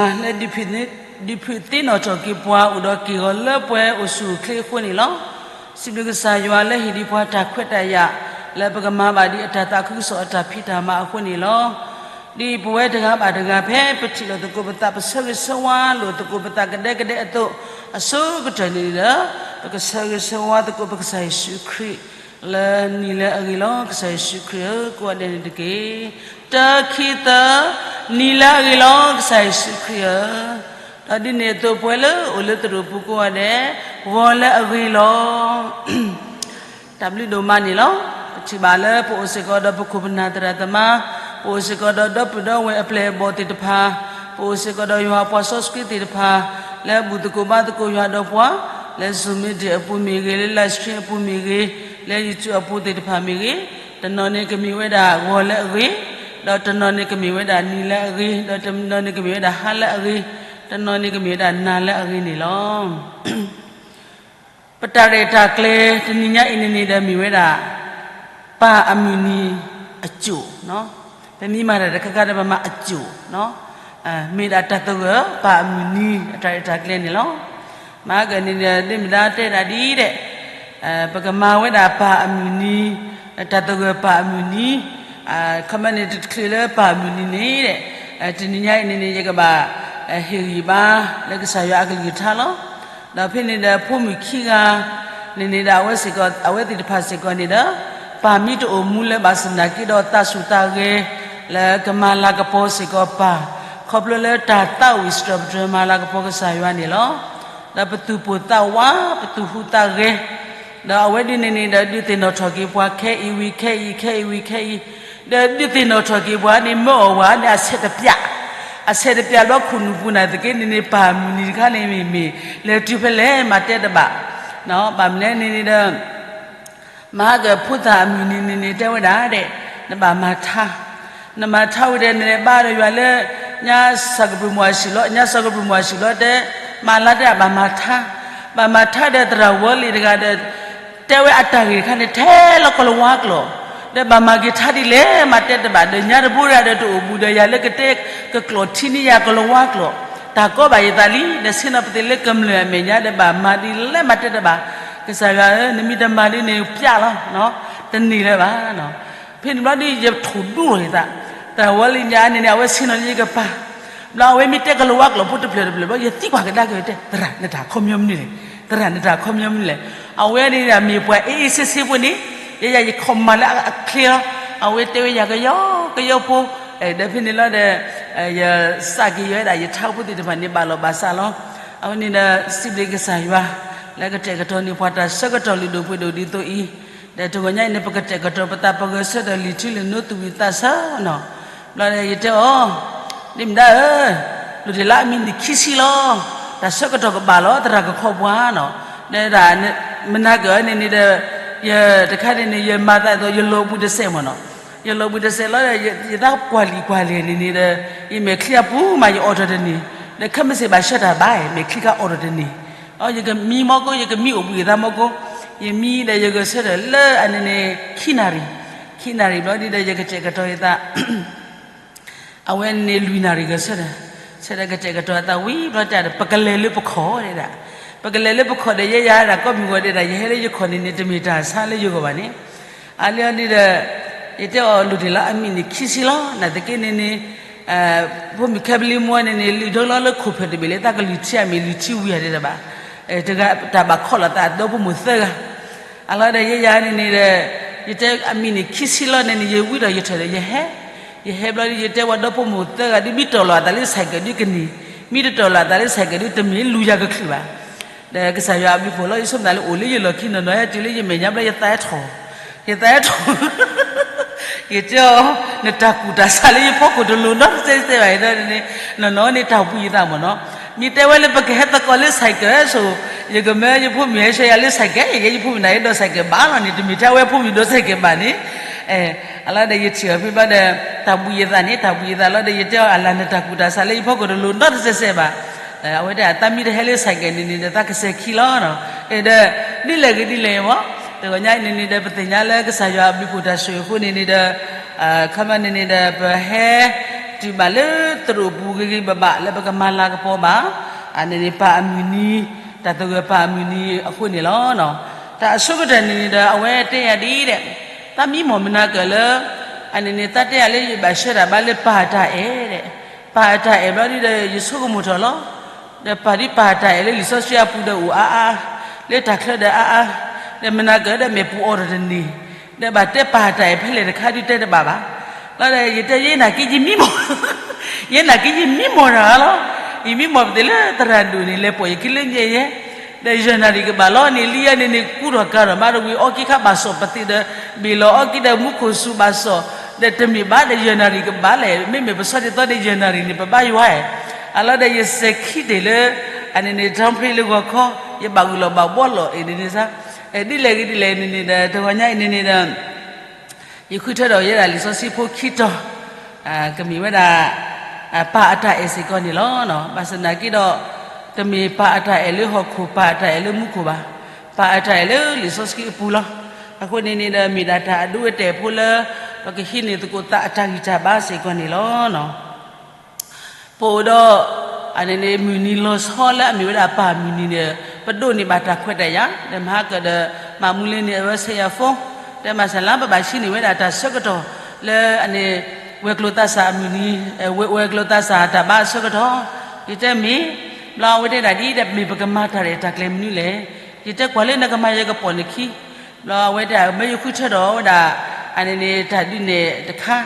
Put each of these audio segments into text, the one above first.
လၢ ဒုးဖုးသ့ၣ်နီၣ်ထီၣ်က့ၤပှၤအိၣ်ဒီးက့ၢ်ဂီၤလၢပှဲၤအိၣ်ဆူၣ်အိၣ်ချ့အဃိန့ၣ်လီၤ. စံးဘျုးကစၢ်ယွၤလၢဟ့ၣ်ဒံးပှၤတၢ်ခွဲးတၢ်ယာ် လၢပကမၤဘၣ်ဒံးအတၢ်သးခုကစီၣ်အတၢ်ဖံးတၢ်မၤအဃိန့ၣ်လီၤ. ဒ်ပဝဲတဂၤဘၣ်တဂၤဖဲပထံၣ်လိာ်သကိးပသး ပဆၢဂ့ၤဆၢဝါလိာ်သကိးပသးကဒဲကဒဲအသိး အဆိကတၢၢ်န့ၣ်ဒီး ပကဆၢဂ့ၤဆၢဝါသကိးပကစၢ်ယ့ၣ်ၡူးခရံာ် လၢနံၤလၢအဂ့ၤလီၤ. ကစၢ်ယ့ၣ်ၡူးခရံာ်ဧၢ, ကိးဂၤဒဲးန့ၣ်တက့ၢ်. တၢ ခံ သၢ, နံၤလၢအဂ့ၤလီၤ. ကစၢ်ယ့ၣ်ၡူးခရံာ်ဧၢ, ဒီးဒ်န့ၣ်အသိးပဝဲလၢအိၣ်လၢသရိာ်ပူၤကိးဂၤဒဲး ဂီၤလၢအဂ့ၤလီၤ. တၢ်ဘျုးဒိၣ်မးန့ၣ်လီၤ. ပထံၣ်ဘၣ်လၢပအိၣ်စ့ၢ်ကီးဒီးပခိၣ်ပနၢ်သရၣ်သမါ, ပအိၣ်စ့ၢ်ကီးဒီးဒီပုၢ်ဒီဝဲၢ်အပျဲၢ်အဘီၣ်သ့ၣ်တဖၣ်, ပအိၣ်စ့ၢ်ကီးဒီးယွၤအပှၤစီဆှံသ့ၣ်တဖၣ် လၢအဘူၣ်သကိးဘါသကိးယွၤဒီးပှၤ လၢ Zoom meeting အပူၤမ့ၢ်ဂ့ၤ, လၢ live stream အပူၤမ့ၢ်ဂ့ၤ, လၢ YouTube အပူၤသ့ၣ်တဖၣ်မ့ၢ်ဂ့ၤ, တနီၤန့ၣ်ကမ့ၢ်ဝဲဒၣ်ဂီၤလၢအဂ့ၤ, ဒီးတနီၤန့ၣ်ကမ့ၢ်ဝဲဒၣ်နံၤလၢအဂ့ၤ, ဒီးတနီၤန့ၣ်ကမ့ၢ်ဝဲဒၣ်ဟါလၢအဂ့ၤ, တနီၤန့ၣ်ကမ့ၢ်ဝဲဒၣ်နၤလၢအဂ့ၤန့ၣ်လီၤ. ပတၢ်ရဲၣ်တၢ်ကျဲၤတနံၤညါအံၤန့ၣ်န့ၣ်ဒီးမ့ၢ်ဝဲဒၣ် ပၢ်အမုၢ်နံၤအစိၣ်, ပမ့ၢ်မၤတၢ်တခါခါဒီးပမၤအစိၣ်, မ့ၢ်ဒၣ်တၢ်သဂၢၢ်ပၢ်အမုၢ်နံၤအတၢ်ရဲၣ်တၢ်ကျဲၤန့ၣ်လီၤ. မၤကန့ၣ်ဒီး ဒ်မ့ၢ်ဒၣ်တဲဒၣ်ဒ်ဒီး ပကမၤဝဲဒၣ်ပၢ်အမုၢ်နံၤ, တၢ်သဂၢၢ်ပၢ်အမုၢ်နံၤ, ခီမ့ၢ်န့ၣ်တချုးလၢပၢ်အမုၢ်နံၤန့ၣ်ဒီး တနံၤညါအံၤန့ၣ်န့ၣ် ယကဘၣ်ဟ့ၣ်ဂံၢ်ဘါလၢကစၢ်ယွၤအကလုၢ်ကထါလီၤ. ဒီးဖဲန့ၣ်ဒီးဖိမုၣ်ခံဂၤန့ၣ်န့ၣ်ဒီး အဝဲစ့ၢ်ကီး အဝဲသ့ၣ်တဖၣ်စ့ၢ်ကီးန့ၣ်ဒီး ပၢ်မ့ၢ်တအိၣ်မူလၢဘၣ်ဆၣ်သနာ်က့ဒီးသးဆူၣ်သးဂဲၤ လၢကမၤလၤကပီၤစ့ၢ်ကီးပၢ် ခီဖျိလၢတၢ်သးဝံၣ်စတြၢၣ်ပတြၢၢ်မၤလၤကပီၤကစၢ်ယွၤန့ၣ်လီၤ. ဒီးပသူၣ်ပိၢ်သးဝး ပသူၣ်ဟူးသးဂဲၤ ဒီးအဝဲဒ်န့ၣ်န့ၣ်ဒီးဒုးသ့ၣ်နီၣ်ထီၣ်က့ၤပှၤခဲအံၤဝံၤခဲအံၤ ခဲအံၤဝံၤခဲအံၤ, ဒီးဒုးသ့ၣ်နီၣ်ထီၣ်က့ၤပှၤန့ၣ် မၢအီၣ်ဝဲန့ၣ်အဆဲးတပျၢ်, အဆဲးတပျၢ်ဘျီခိၣ်နူာ်ပူၤနာ်သက့န့ၣ်န့ၣ် ပၢ်အမုၢ်နံၤတခါန့ၣ်မ့ၢ်မ့ၢ် လဲၤတုၤဖဲလဲၣ်မၤတဲတဘၣ်, ဘၣ်မနုၤလဲၣ်န့ၣ်န့ၣ်ဒီး မၤကဖိသၣ်အမုၢ်နံၤန့ၣ်န့ၣ် တဲဝဲဒၣ်ဒီး နဘၣ်မၤထါ, နမၤထါဝံၤဒီးနလဲၤဘါဒီးယွၤလၢ ညါစီၤကပူၤမုၣ်အဆံးလီၤ, ညါစီၤကပူၤမုၣ်အဆံးလီၤတဲ, မၤလါတဲဘၣ်မၤထါ, ဘၣ်မၤထါဒီးသရၣ်ဝီလံၤတဂၤဒီး တဲဝဲအတၢ်ဂ့ၢ်တခါန့ၣ် ထဲလီၤကီၢ်လၤဝါကျိာ်, ဒီးဘၣ်မၤက့ၤထါဒ်လဲၣ်မၤတဲတဘၣ်ဒီး ညါတဘိဒၣ်ဒီးတအိၣ်ဘူးဒီးယၤလၢကတဲ ကကျိာ်ထံန့ၢ်ယၤကီၢ်လၤဝါကျိာ်, တၢ်ကီဘၣ်ယသးလံ, နဆ့ၣ်နီၤပသ့ၣ်လၢကမျၢၢ်အမဲာ်ညါဒီးဘၣ်မၤဒ်လဲၣ်မၤတဲတဘၣ်, ကစၢ်ယွၤဧၢ နမ့ၢ်တမၤဒ်န့ၣ်ပျၢ်လီၤ, တန့ၢ်လၢၤဘၣ်. ဖဲန့ၣ်ဘျီဒ်ယထိၣ်ဒူၣ်လီၤယသး, သရၣ်ဝီလံၤညါန့ၣ်န့ၣ် အဝဲဆ့ၣ်နီၤလၢယကပၤ, ဘျီအဝဲမ့ၢ်တဲကီၢ်လၤဝါကျိာ်ဖိတဖျၢၣ်တဖျၢၣ်ဘျီ ယသံကွၢ်ကဒါက့ၤတဲ သရၣ်နတၢ်ခီပညီမနုၤလဲၣ်, သရၣ်နတၢ်ခီပညီမနုၤလဲၣ်, အဝဲန့ၣ်မ့ၢ်ပှၤအ့အ့ဆ့ဆ့ဖိန့ၣ်, ယဲယၤယခီၣ်မၤလၢအချ့လီၤ, အဝဲတဲဝဲယၤကယီကယီဖိ, ဒီးဖဲန့ၣ်လီၤဒီး ယစးက့ၤယွၤဝဲဒၣ်ယထါဖိသ့ၣ်တဖၣ်န့ၣ် ဘၣ်လီၤဘၣ်စးလီၤ. အဝဲန့ၣ်ဒီးစံးဘျုးကစၢ်ယွၤ လၢကတဲာ်ကတီၤန့ၢ်ပှၤတၢ်ဆၢကတီၢ်လုၢ်ဒိၣ်ပှ့ၤဒိၣ်ဒ်သိးအံၤ, ဒီးတဂီၤညါအံၤန့ၣ် ပကတဲာ်ကတီၤပသးပဂဲၤဆၢထၢၣ်လံာ်ထံလံာ်နိသဝံၣ်သးစၢ်နီၤ, ဘျီဒီးယတဲအီၤ, ဒ်မ့ၢ်ဒၣ်ဧၢ, လိၣ်တ့ၢ်လၢအမံးနံးခံဆံလီၤ, တၢ်ဆၢကတီၢ်ကဘၣ်လီၤ သရၣ်ကခီပှၤနီၤ, ဒီးမနၤက့ၤအီၤန့ၣ်န့ၣ်ဒီး ယတခါန့ၣ်န့ၣ် ယမၤသးဒ်သိး ယလီၤဘှံးတစဲးမ့ၢ်နီၤ, ယလီၤဘှံးတစဲးလီၤဒီး ယသးပှၢ်လံာ်ပှၢ်လဲၢ်န့ၣ်န့ၣ်ဒီး ယမဲာ်ချံအပူၤမး ယအိးထီၣ်တန့ၢ်, ဒီးခဲမုၢ်ဆ့ၣ်ဘၣ်ဆှၢတၢ်ဘၣ် မဲာ်ချံကအိးထီၣ်တန့ၢ်, ယကမံမီၢ်ကိၢ် ယကမံအိၣ်ဘှံးယသးမီၢ်ကိၢ်, ယမံဒီးယဂဲၤဆၢထၢၣ်လၢအန့ၣ်န့ၣ် ခံနၣ်ရံၣ်, ခံနၣ်ရံၣ်ဘျီဒ်ဒီး ယကတဲာ်ကတီၤယသး အဝဲန့ၣ်လွံၢ်နၣ်ရံၣ်ဂဲၤဆၢထၢၣ်, ဆၢထၢၣ်ကတဲာ်ကတီၤအသးဝံၤဘျီတၢ်ဒီး ပကလဲၤလၢပခီၣ်ဒဲဒၣ်, ပကလဲၤလၢပခီၣ်ဒီး ယဲယၤဒၣ်ကိးမုၢ်ဂီၤဒဲဒၣ် ယဟဲလၢယခီၣ်န့ၣ်န့ၣ် တမ့ၢ်တၢ်ဆါလၢယဂီၢ်ဘၣ်န့ၣ်, အလီၤဒ်ဒီး ယတဲအီၤလိၣ်တ့ၢ်လၢအမံးနံးခံဆံလီၤ နာ်သက့န့ၣ်န့ၣ် ဖိမုၣ်ခဲပလံမိၢ်န့ၣ်န့ၣ် လုၢ်ဒိၣ်လီၤလၢခိၣ်ဖျၢၣ်တဘ့ၣ်လၢတၢ်ကလုၢ်ထံအမ့ၢ်လုၢ်ထံဝံၤဧါဒဲဒၣ်ဘၣ်, တဂၤတၢ်ဘၣ်ခီၣ်လီၤသးအဒီဖိမိၢ်သၢဂၤ အလီၤဒီးယဲယၤန့ၣ်န့ၣ်ဒီး ယတဲအမံးနံးခံဆံလီၤန့ၣ်န့ၣ် ယဝံဒီးယထၢၣ်ဒီးယဟဲ, ယဟဲဘျီဒ်ယတဲဝဲဒီဖိမိၢ်သၢဂၤဒ် မ့ၢ်တီၢ်လီၤအသးလၢ ဆိုင်ကယ် ဒ်ကန့ၢ်, မ့ၢ်တတီၢ်လီၤအသးလၢ ဆိုင်ကယ် ဒ်တမ့ၢ်လူၤယၤကချုးဘၣ်. ဒီးကစၢ်ယွၤအဘျုးဖှိၣ်လီၤ ယဆိကမိၣ်သးလၢအိၣ်လၢယလီၢ်ခံနီၢ်နီၢ် ဟဲတုၤလၢယမဲာ်ညါဘျီ ယသးအဲၣ်ထီၣ်, ယသးအဲၣ်ထီၣ် ယတဲအီၤ နတၢ်ကူၣ်တၢ်ဆးလၢယဖီခိၣ်တလိၤနီတစဲးစဲးဘၣ်အံၤဒီးန့ၣ် နီၢ်နီၢ်န့ၣ် တၢ်ဘှံးယသးမ့ၢ်နီၤ, မ့ၢ်တဲဝဲလၢပကဟဲသကိးလၢ ဆိုင်ကယ် ဆိ, ယကမၢယဖိမုၣ်ဟဲဆှၢယၤလၢ ဆိုင်ကယ် ယဲယဖိမုၣ်န့ၣ် ယဒိး ဆိုင်ကယ် ဘၣ်လီၤန့ၣ် တမ့ၢ်ထဲအဝဲဖိမုၣ်ဒိး ဆိုင်ကယ် ဘၣ်န့ၣ်, အလီၤဒီးယထံၣ်အီၤဖဲဘျီဒီး တၢ်ဘှံးယသးန့ၣ် တၢ်ဘှံးယသးလီၤဒီး ယတဲအီၤအလၤ နတၢ်ကူၣ်တၢ်ဆးလၢယဖီခိၣ်တလိၤနီတစဲးစဲးဘၣ်, အဝဲတဲ တၢ်မ့ၢ်တဟဲလၢ ဆိုင်ကယ် န့ၣ်န့ၣ်ဒီး သးကစဲၤခံလီၤနီၤ, ဒီး ဒ်လဲၣ်ဂ့ၤဒ်လဲၣ်မ့ၢ်, တဂီၤညါအံၤန့ၣ်န့ၣ်ဒီး ပသ့ၣ်ညါလၢကစၢ်ယွၤအဘျုးဖှိၣ်တၢ်ဆိၣ်ဂ့ၤအဃိန့ၣ်န့ၣ်ဒီး ခီမ့ၢ်န့ၣ်န့ၣ်ဒီး ပဟဲ တုၤဘၣ်လၢသရိာ်ပူၤဂ့ၤဂ့ၤဘၣ်ဘၣ်လၢပကမၤလၤကပီၤဘၣ်, အန့ၣ်န့ၣ်ပၢ်အမုၢ်နံၤ, တၢ်သဂၢၢ်ပၢ်အမုၢ်နံၤအဃိန့ၣ်လီၤ. တၢ်အဆိကတၢၢ်န့ၣ်န့ၣ်ဒီး အဝဲတဲယၤဒ်အံၤဒဲး, သးမံမီၢ်မနၤကၢၢ်လၢ အန့ၣ်န့ၣ် သးတဲယၤလၢယဘၣ်ဆှၢတၢ်ဘါလၢပၢ်အတၢ်အဲၣ်ဒဲး, ပၢ်အတၢ်အဲၣ်ဘျီဒ်ဒီး ယဆိကမိၣ်ထီၣ်လီၤ. ဒီးပၢ်ဒ်ပၢ်အတၢ်အဲၣ်လၢလံာ်စီဆှံအပူၤဒီးအိၣ်အါအါ, လၢတၢ်ချၢဒီးအါအါ, ဒီးမနၤကၢၢ်ဒီးမ့ၢ်ပူၤအိးထီၣ်တန့ၢ်, ဒီးဘၣ်တဲပၢ်အတၢ်အဲၣ်ဖဲလဲၣ်တခါဒုးတဲတဘၣ်ဘၣ်. လီၤဒီးယတဲယဲနၤက့ ယမံမီၢ်, ယဲနၤက့ ယမံမီၢ်တၢ်လီၤ. ယမံမီၢ်ပသ့ၣ်လၢသရၣ်ဒိၣ်န့ၣ် လဲၤပိာ်ယခံလၢညါယဲ ဒီးယဲၢ်နၣ်ရံၣ်ကဘၣ်လီၤန့ၣ် လံယဲန့ၣ်န့ၣ် ကူထီၣ်ကၤထီၣ်မးတဝံၤ အီက့ခါဘၣ်စီၣ်ပသ့ၣ်ဒီး ဘ့ၣ်လီၤအီက့ဒီးမူခိၣ်စူၤဘၣ်စီၣ်, ဒီးတမ့ၢ်ဘၣ်ဒီးယဲၢ်နၣ်ရံၣ်ကဘၣ်လဲၣ်, မ့မ့ၢ်ပဆီဒ်သိးန့ၣ် ယဲၢ်နၣ်ရံၣ်န့ၣ် ပဘါယွၤအဲၣ်, အလီၤဒီးယစဲၤခံတ့ၢ်လၢ အန့ၣ်န့ၣ် ထီဖျ့လၢဂီၤခီ, ယဘၣ်ဂုာ်လီၤဘၣ်ဘှီလီၤအံၤန့ၣ်န့ၣ်စ့ၢ်, ဒ်လဲၣ်ဂ့ၤဒ်လဲၣ်န့ၣ်န့ၣ်ဒီး တဂီၤညါအံၤန့ၣ်န့ၣ်ဒီး ယဃုထၢထီၣ်ဝဲဒၣ်လံာ်စီဆှံဖိခံတီၤ, ကမ့ၢ်ဝဲဒၣ် ပၢ်အတၢ်အဲၣ်စ့ၢ်ကီးန့ၣ်လီၤ. ဘၣ်ဆၣ်သနာ်က့ဒီး တမ့ၢ်ပၢ်အတၢ်အဲၣ်လၢဟီၣ်ခိၣ်, ပၢ်အတၢ်အဲၣ်လၢမူခိၣ်ဘၣ်, ပၢ်အတၢ်အဲၣ်လၢလံာ်စီဆှံအပူၤလီၤ. အဃိန့ၣ်န့ၣ်ဒီး မ့ၢ်ဒၣ်တၢ်အဒိအတဲာ်ဖိလၢ ပကဟံးန့ၢ်သကိးသးအတၢ်ဂံၢ်တၢ်ဘါစ့ၢ်ကီးန့ၣ်လီၤ. ပအိၣ်ဒီး အန့ၣ်န့ၣ် မုၢ်နံၤလီၤဆီလၢအမ့ၢ်ဝဲဒၣ်ပၢ်မုၢ်နံၤန့ၣ် ပဒိးန့ၢ်ဘၣ်တၢ်ခွဲးတၢ်ယာ်, ဒီးမဟါကၢၣ်ဒီး မၤမူလ့န့ၣ် အဝဲဆဲးယၤဖိ, တဲမၤစၢၤလၢပဘၣ်ဟံးန့ၢ်ဝဲဒၣ်တၢ်ဆၢကတီၢ်လၢအန့ၣ် ဝဲၤကျိၤသးစၢ်အမုၢ်နံၤ, ဝဲၤကျိၤသးစၢ်တၢ်ဘါအဆၢကတီၢ်, ယတဲမ့ၢ်, ဘျီအဝဲတဲဒၣ်ဒ်ဒီး မ့ၢ်ပကမၤတၢ်ရဲၣ်တၢ်ကျဲၤမနုၤလဲၣ်, ယတဲကွၢ်လၢနကမၤယကပိာ်နခံ, ဘျီအဝဲတဲ မ့ၢ်ယဃုထၢထီၣ်ဝဲဒၣ် အန့ၣ်န့ၣ် တၢ်ဒုးနဲၣ်တခါ,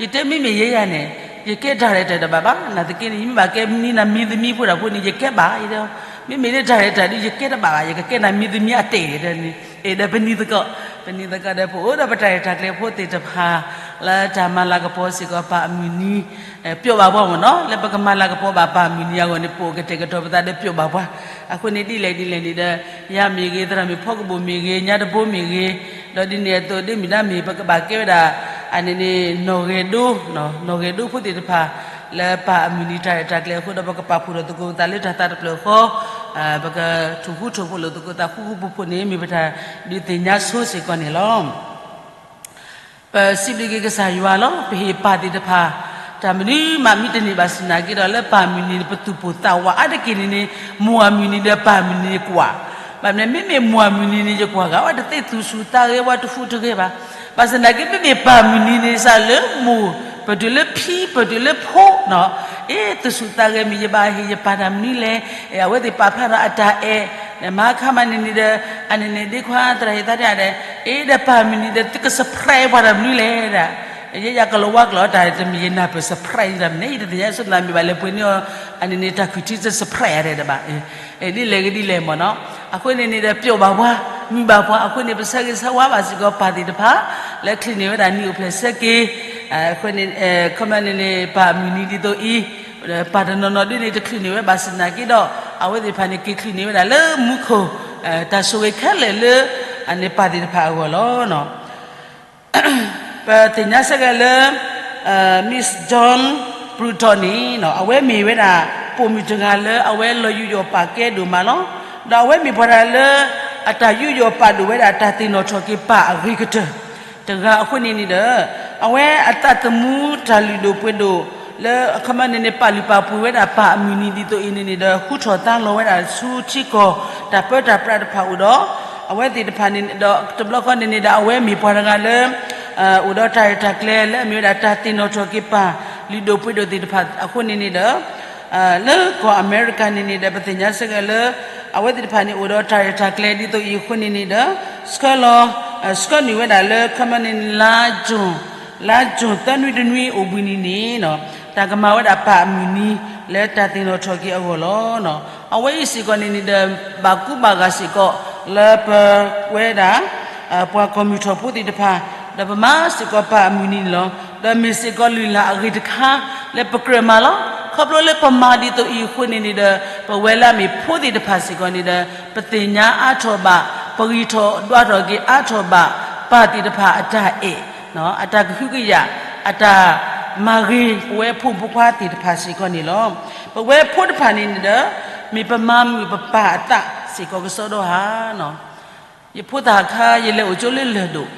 ယတဲမ့မ့ၢ်ယဲယၤန့ၣ် ယကဲတၢ်ရဲၣ်တၢ်ကျဲၤတဘၣ်ဘၣ်, နာ်သက့န့ၣ် ယမ့ၢ်ဘၣ်ကဲမနုၤနမံၤသမံၤဖိတၢ်ဖိန့ၣ် ယကဲဘၣ်, မ့မ့ၢ်လၢတၢ်ရဲၣ်တၢ်ဒုးယကဲတဘၣ်ဘၣ်, ယကကဲနမံၤသမံၤအတဲာ်ဒီးန့ၣ်, ဒီးပနံၤသကိး, ပနံၤသကိးဒီး ပအိၣ်ဒီးပတၢ်ရဲၣ်တၢ်ကျဲၤဖိသ့ၣ်တဖၣ် လၢတၢ်မၤလၤကပီၤစ့ၢ်ကီးပၢ်အမုၢ်နံၤ, ပျိာ်ဘၣ်ပှၤမ့ၢ်နီၤ, လၢပကမၤလၤကပီၤဘၣ်ပၢ်အမုၢ်နံၤအဂီၢ်န့ၣ် ပအိၣ်ကတဲာ်ကတီၤပသးဒီးပျိာ်ဘၣ်ပှၤ, အဃိန့ၣ်ဒ်လဲၣ်ဒ်လဲၣ်န့ၣ်ဒီး ယၤမ့ၢ်ဂ့ၤ, သရၣ်မုၣ်ဖီကဘိၣ်မ့ၢ်ဂ့ၤ, ညါတဘိမ့ၢ်ဂ့ၤ, ဒီးဒ်န့ၣ်အသိးဒ်မ့ၢ်ဒၣ်မ့ၢ် ပကဘၣ်ကဲဝဲဒၣ် အန့ၣ်န့ၣ် နီၣ်ဂဲၤဒိ, နီၣ်ဂဲၤဒိဖိသ့ၣ်တဖၣ် လၢပၢ်အမုၢ်နံၤတၢ်ရဲၣ်တၢ်ကျဲၤအဃိဒီး ပကပာ်ဖှိၣ်ထီၣ်သကိးပသးလၢတၢ်သးတဖျၢၣ်ဃီ, ပကထိၣ်ဃူထိၣ်ဖိးလိာ်သကိးသးဃူဃူဖိးဖိးန့ၣ် မ့ၢ်ပတၢ်ဒုးသ့ၣ်ညါဆိစ့ၢ်ကီးန့ၣ်လီၤ. ပစံးဘျုးက့ၤကစၢ်ယွၤလီၤ. ပဟ့ၣ်ပၢ်သ့ၣ်တဖၣ် တၢ်မနုၤမးမံတန့ၢ်ဘၣ်ဆၣ်သနာ်က့ဒီး လၢပၢ်မုၢ်နံၤန့ၣ် ပသူၣ်ပိၢ်သးဝးအါတက့ၢ်န့ၣ်န့ၣ် မိၢ်အမုၢ်နံၤဒီးပၢ်မုၢ်နံၤန့ၣ်ကွၢ်, ဘၣ်မနုၤ မ့မ့ၢ်မိၢ်အမုၢ်နံၤန့ၣ် ယကွၢ်ဂၤဝဲတသ့သူၣ်ဆူၣ်သးဂဲၤ ဝဲတဟူးတဂဲၤဘၣ်. ဘၣ်ဆၣ်သနာ်က့ မ့မ့ၢ်ပၢ်မုၢ်နံၤန့ၣ် စးလၢမိၢ် ပတုၤလၢဖံ ပတုၤလၢဖိနီၤ, အ့ သူၣ်ဆူၣ်သးဂဲၤမ့ၢ် ယဘၣ်ဟ့ၣ်ယပၢ်တၢ်မနုၤလဲၣ်, အဝဲသ့ၣ်ပာ်ဖျါထီၣ်အတၢ်အဲၣ်, ဒီးမဟါခါမးန့ၣ်န့ၣ်ဒီး အန့ၣ်န့ၣ် ဒ့ခွါသရၣ်ဟ့ၣ်သးတဲဒၣ်, အ့ ဒီးပၢ်မုၢ်နံၤဒီး သုက surprise ပှၤတၢ်မနုၤလဲၣ်ဒၣ်, ယဲယကလီၤဝါကျိာ်တၢ်တမံၤ ယနၢ်ပၢၢ် surprise တၢ်မနုၤ ယတသ့ၣ်ညါဆိသး မ့ၢ်ဘၣ်လဲၤပှ့ၤန့ၢ်အီၤ အန့ၣ်န့ၣ် တၢ်ခုၣ်ထံ surprise တၢ်ဒၣ်ဘၣ်, ဒ်လဲၣ်ဂ့ၤဒ်လဲၣ်မ့ၢ်နီၤ, အဃိန့ၣ်န့ၣ်ဒီး ပျိာ်ဘၣ်ပှၤ, မုာ်ဘၣ်ပှၤ, အဃိန့ၣ် ပဆၢဂ့ၤဆၢဝါဘၣ်စ့ၢ်ကီးပၢ်သ့ၣ်တဖၣ် လၢချုးန့ၢ်ဝဲဒၣ်နံၣ်အိၣ်ဖျဲၣ်ဆၢက့ၤ, အဃိန့ၣ် ခီမ့ၢ်န့ၣ်န့ၣ် ပၢ်မုၢ်နံၤဒ်သိးအံၤ, ပၢ်တနီၤနီၤဒ်န့ၣ် တချုးန့ၢ်ဝဲဘၣ်ဆၣ်သနာ်က့ဒီး အဝဲသ့ၣ်တဖၣ်န့ၣ် က့ၤချုးန့ၢ်ဝဲဒၣ်လၢမူခိၣ်, တၢ်ဆိၣ်ဂ့ၤခဲလၢာ်လၢ အန့ၣ်ပၢ်သ့ၣ်တဖၣ်အဂီၢ်လီၤ. ပသ့ၣ်ညါဆၢက့ၤလၢ Miss John Bruton န့ၣ် အဝဲမ့ၢ်ဝဲဒၣ် ပိာ်မုၣ်တဂၤလၢအဝဲလီၤယူးယီၣ်ပာ်ကဲဒိၣ်မးလီၤ. ဒီးအဝဲမ့ၢ်ပှၤတဂၤလၢ အတၢ်ယူးယီၣ်ပာ်ဒိၣ်ဝဲဒၣ်တၢ်သ့ၣ်နီၣ်ထီၣ်က့ၤပၢ်အဂ့ၤကတၢၢ် တဂၤအဃိန့ၣ်န့ၣ်ဒီး အဝဲအသးသမူတၢ်လုၢ်ဒိၣ်ပှ့ၤဒိၣ် လၢအခီပညီန့ၣ်န့ၣ် ပာ်လုၢ်ပာ်ပှ့ၤဝဲဒၣ်ပၢ်အမုၢ်နံၤဒ်သိးအံၤန့ၣ်န့ၣ်ဒီး ဟူထီၣ်သါလီၤဝဲဒၣ်ဆူထံကီၢ် တၢ်ပၢတၢ်ပြးတဖၣ်အိၣ်ဒီး အဝဲသ့ၣ်တဖၣ်န့ၣ်ဒီး တဘျီဃီန့ၣ်န့ၣ်ဒီး အဝဲမ့ၢ်ပှၤတဂၤလၢ အိၣ်ဒီးတၢ်ရဲၣ်တၢ်ကျဲၤလၢအမ့ၢ်ဝဲဒၣ်တၢ်သ့ၣ်နီၣ်ထီၣ်က့ၤပၢ် လုၢ်ဒိၣ်ပှ့ၤဒိၣ်သ့ၣ်တဖၣ်အဃိန့ၣ်န့ၣ်ဒီး လၢကီၢ်အမဲရကၤန့ၣ်န့ၣ်ဒီး ပသ့ၣ်ညါဆၢက့ၤလၢ အဝဲသ့ၣ်တဖၣ်န့ၣ် အိၣ်ဒီးတၢ်ရဲၣ်တၢ်ကျဲၤဒ်သိးအံၤအဃိန့ၣ်န့ၣ်ဒီး ဆှၢလီၤ ဆှၢနုာ်ဝဲဒၣ်လၢ ခီမ့ၢ်န့ၣ် လါ June လါ June သၢနွံတနွံအိၣ်ဘှံးနံၤန့ၣ် တၢ်ကမၤဝဲဒၣ်ပၢ်အမုၢ်နံၤ လၢတၢ်သ့ၣ်နီၣ်ထီၣ်က့ၤအဂီၢ်လီၤ. အဝဲအံၤစ့ၢ်ကီးန့ၣ်န့ၣ်ဒီး ဘၣ်ကူဘၣ်ဂာ်စ့ၢ်ကီး လၢပဝဲဒၣ် ပှၤကီၢ်မုၢ်ထီၣ်ဖိသ့ၣ်တဖၣ် ဒီးပမၤစ့ၢ်ကီးပၢ်အမုၢ်နံၤန့ၣ်လီၤ. ဒီးမ့ၢ်စ့ၢ်ကီးလုၢ်လၢ်အဂ့ၤတခါ လၢပကြၢးမၤလီၤ. ခီဖျိလၢပမၤဒ်သိးအံၤအဃိန့ၣ်န့ၣ်ဒီး ပဝဲလၢအမ့ၢ်ဖိသ့ၣ်တဖၣ်စ့ၢ်ကီးန့ၣ်ဒီး ပသ့ၣ်ညါအါထီၣ်ဘၣ် ပဂံၢ်ထီၣ်ဒွးထီၣ်က့ၤအါထီၣ်ဘၣ် ပၢ်သ့ၣ်တဖၣ်အတၢ်အဲၣ် အတၢ်ကဟုကယာ် အတၢ်မၤဂ့ၤ ပဝဲဖိမုၣ်ဖိခွါသ့ၣ်တဖၣ်စ့ၢ်ကီးန့ၣ်လီၤ. ပဝဲဖိတဖၣ်န့ၣ်န့ၣ်ဒီး မ့ၢ်ပမၤမုာ်ပပၢ်အသးစ့ၢ်ကီးကစီဒီဧါ. ယဖိသၣ်ခါ ယလဲၤအိၣ်ကၠိလၢလၢၢ်ဒိၣ်,